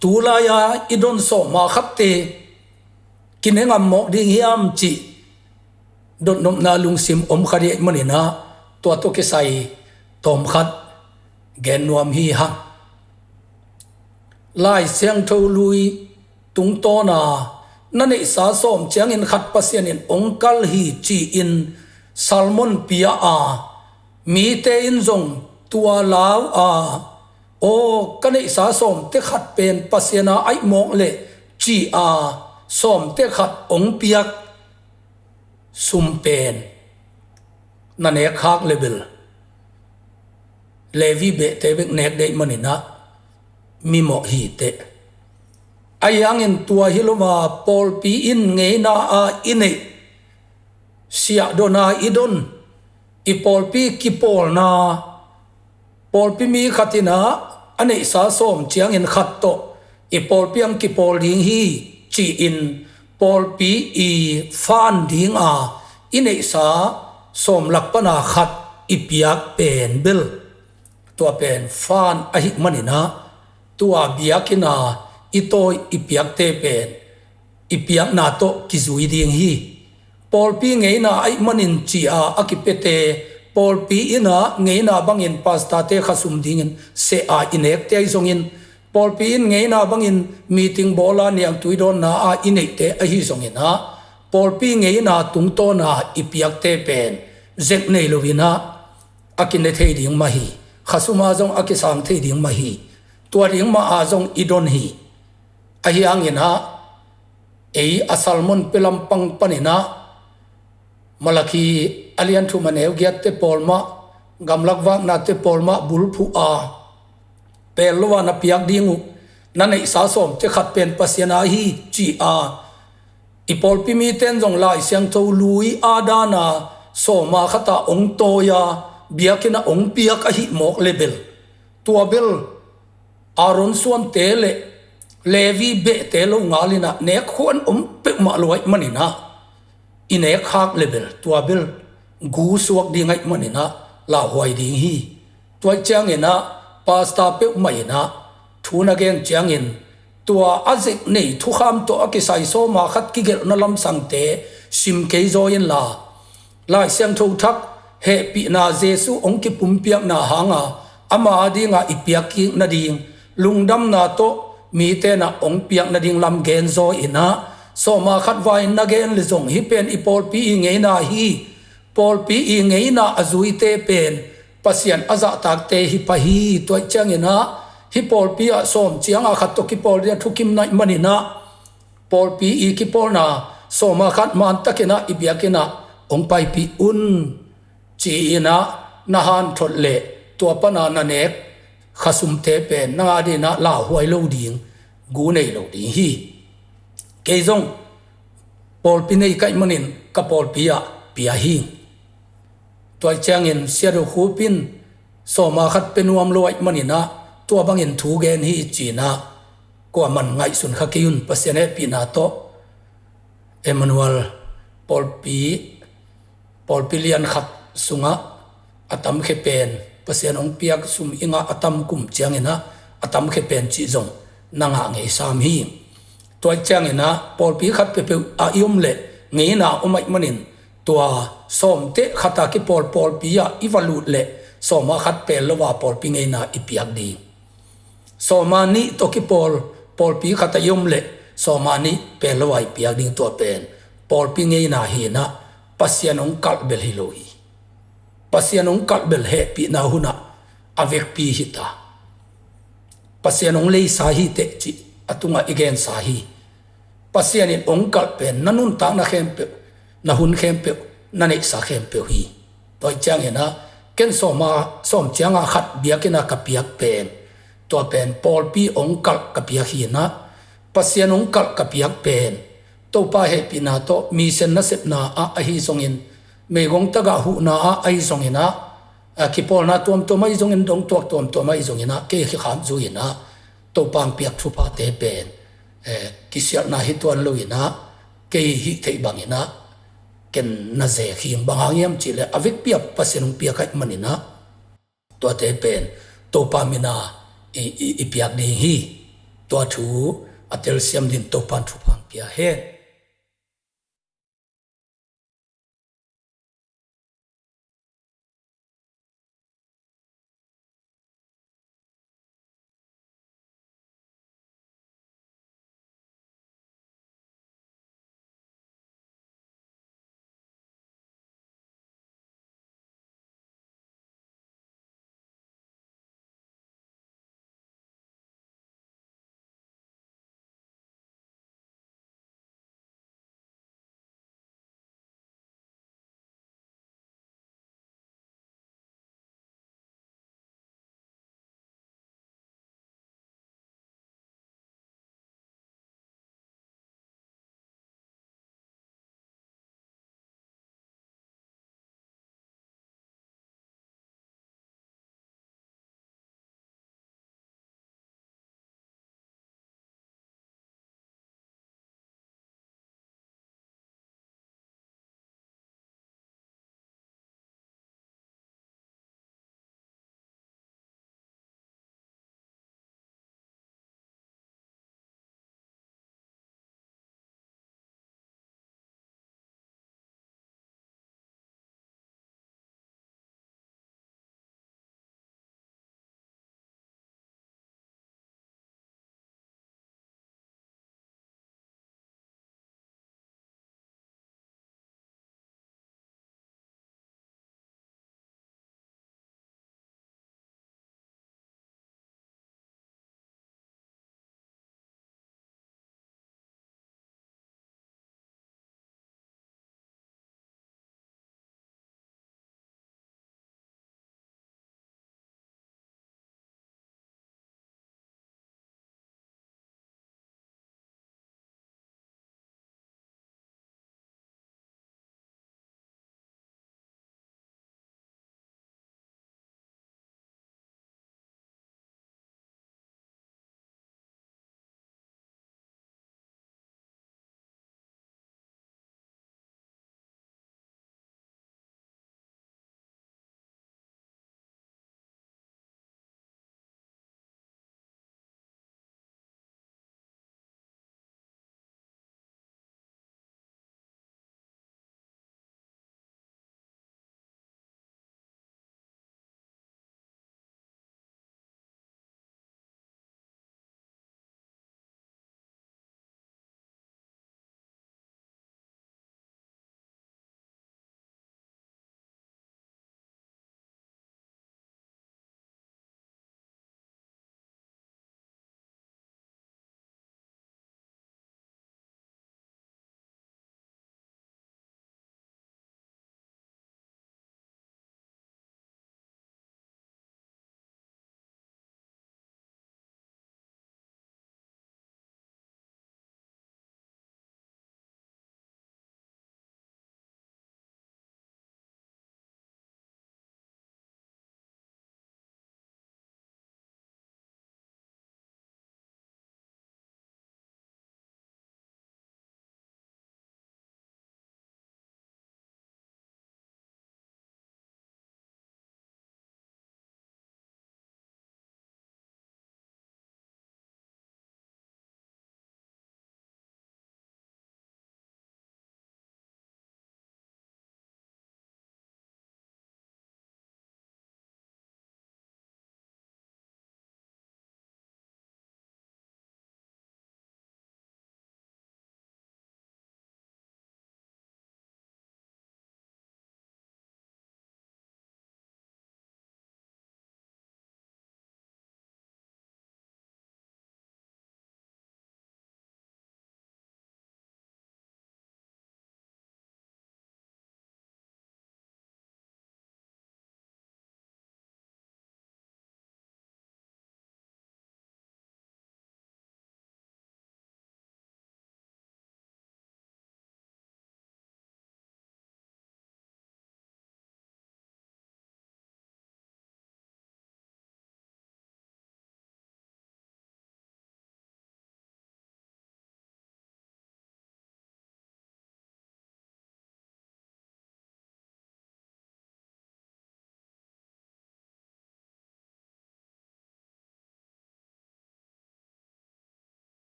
tulai-a i don sawm a khatte kine ngam mawk ding hiam cih dotnopna lungsim om kha ding ahih manin ah, tua tawh kisai tawm khat gen nuam hi hang. Lai Siangtho lui tungtawna, "Na neihsa sawm ciangin khat Pasian in hong kal hi," ci-in sermon pia a, mite in zong tua lau a, "Aw, ka neihsa sawmte khat pen Pasian a ahih mawk leh," ci a, sawmte khat hong piak sum pen na nek khak le bel Levi behte bek nek deih manin ah mimawh hi teh. Ahi hangin tua hi lo a, pawlpi in ngeina a i neih, siahdona i don, i pawlpi kipawlna, pawlpi mi khat in ah a neihsa sawm ciangin khat tawh i pawlpi hong kipawl ding hi, ci-in Pawlpi i fan dinga i neihsa sawm lak pana khat i piak pen bel tua pen fan ahih maninah tua biakina i tawi i piakte pen i piakna tawh kizui ding hi. Pawlpi ngeina ahih manin ci-a a kipete, pawlpi inah ngeina bangin pastorte khasum dingin seh a i nekte ahi zongin, pawlpi in ngeina bangin meeting bawla niangtui dawnna a i neihte ahi zonginah pawlpi ngeina tungtawna i piakte pen zek nei loinah a kine thei ding mah hi. Khasuma zong a kisang thei ding mah hi. Tua ding mah a zong i don hi. Ahi hanginah ei a sermon pia lampang paninah Malakhi a lian thum a neu giatte pawl mah, gamlak vaknate pawl mah bulphuh a pel lo a na piak ding uh na neihsa sawmte khat pen Pasian a hi ci-a i pawlpi mite in zong Lai Siangtho lui a dana sawma khata ong tawi a biakina ong piak ahih mawk le bel tua bel Aaron suante le Levi behte lo ngalinah nek khuan om peuhmah lo ahih maninah i nek hak le bel tua bel gu suak ding ahih maninah lauhuai ding hi. Tua cianginah pastor peuhmah inah thu na gen ciangin tua a zek nei thukham tawh a kisai sawma khat kigelhna lamsangte sim kei zaw inla Lai Siangtho thak hehpihna Jesuh hong kipumpiakna hanga ama adinga i piak kik nading lungdamna tawh mite na hong piak nading lam gen zaw inah sawma khat vai na gen le zong hih pen i pawlpi i ngeina hi. Pawlpi i ngeina a zuite pen Pasian a zahtakte hi pah hi. Tua cianginah hih pawlpi ah sawm cianga khat tawh kipawl ding a thukim naih maninah pawlpi i kipawlna sawma khat mantakinah i biakinah hong paipih un ci-inah na hanthot le tua pana na nek khasumte pen nang adinah lauhuai lo ding, gu nei lo ding hi. Kei zong pawlpi nei ka hih manin ka pawlpi ah pia hi. Tua ciangin Sia Do Khup in sawma khat pia nuam lo ahih maninah tua bangin thu gen hi cinah kuaman ngaihsun kha kei un. Pasian hehpihna tawh Emmanuel pawlpi pawlpi lian khat sungah a tamkhia pen Pasian hong piak sum i ngah a tam kum cianginah a tamkhia pen cih zong na ngah ngei sam hi. Tua cianginah pawlpi khat peuhpeuh a i om le ngeina om ahih manin tua sawmte khata kipawl pawlpi ah i va lut le sawma khat pel lo a pawlpi ngeina i piak ding. Sawma nih tawh kipawl pawlpi khata i om le sawma nih pel lo a i piak ding tua pen pawlpi ngeina hinah Pasian hong kalh bel hi lo hi. Pasian hong kalh bel hehpihna hunah a vekpi hita. Pasian hong leisa hi teh cih a tungah i gensa hi. Pasian in hong kalh pen na nuntakna khempeuh, na hun khempeuh, na neihsa khempeuh hi. Tua hi cianginah ken sawma sawm cianga khat biakina ka piak pen tua pen pawlpi hong kalh ka piak hinah Pasian hong kalh ka piak pen Topa hehpihna tawh mission nasepna ah ahi zongin meigong tagah huhna ah ahi zonginah a kipawlna tuamtuam ahi zongin dongtuak tuamtuam ahi zonginah kei kikham zuinah Topa hong piak thuphate pen eh, kisialhna hi tuan loinah kei hih theih banginah ken na zek hi. Bang hang hiam cihleh a vekpi a Pasian hong piak ahih maninah tuate pen Topa mina i, i, i piak ding hi. Tua thu a telsiam din Topa in thupha hong pia hen.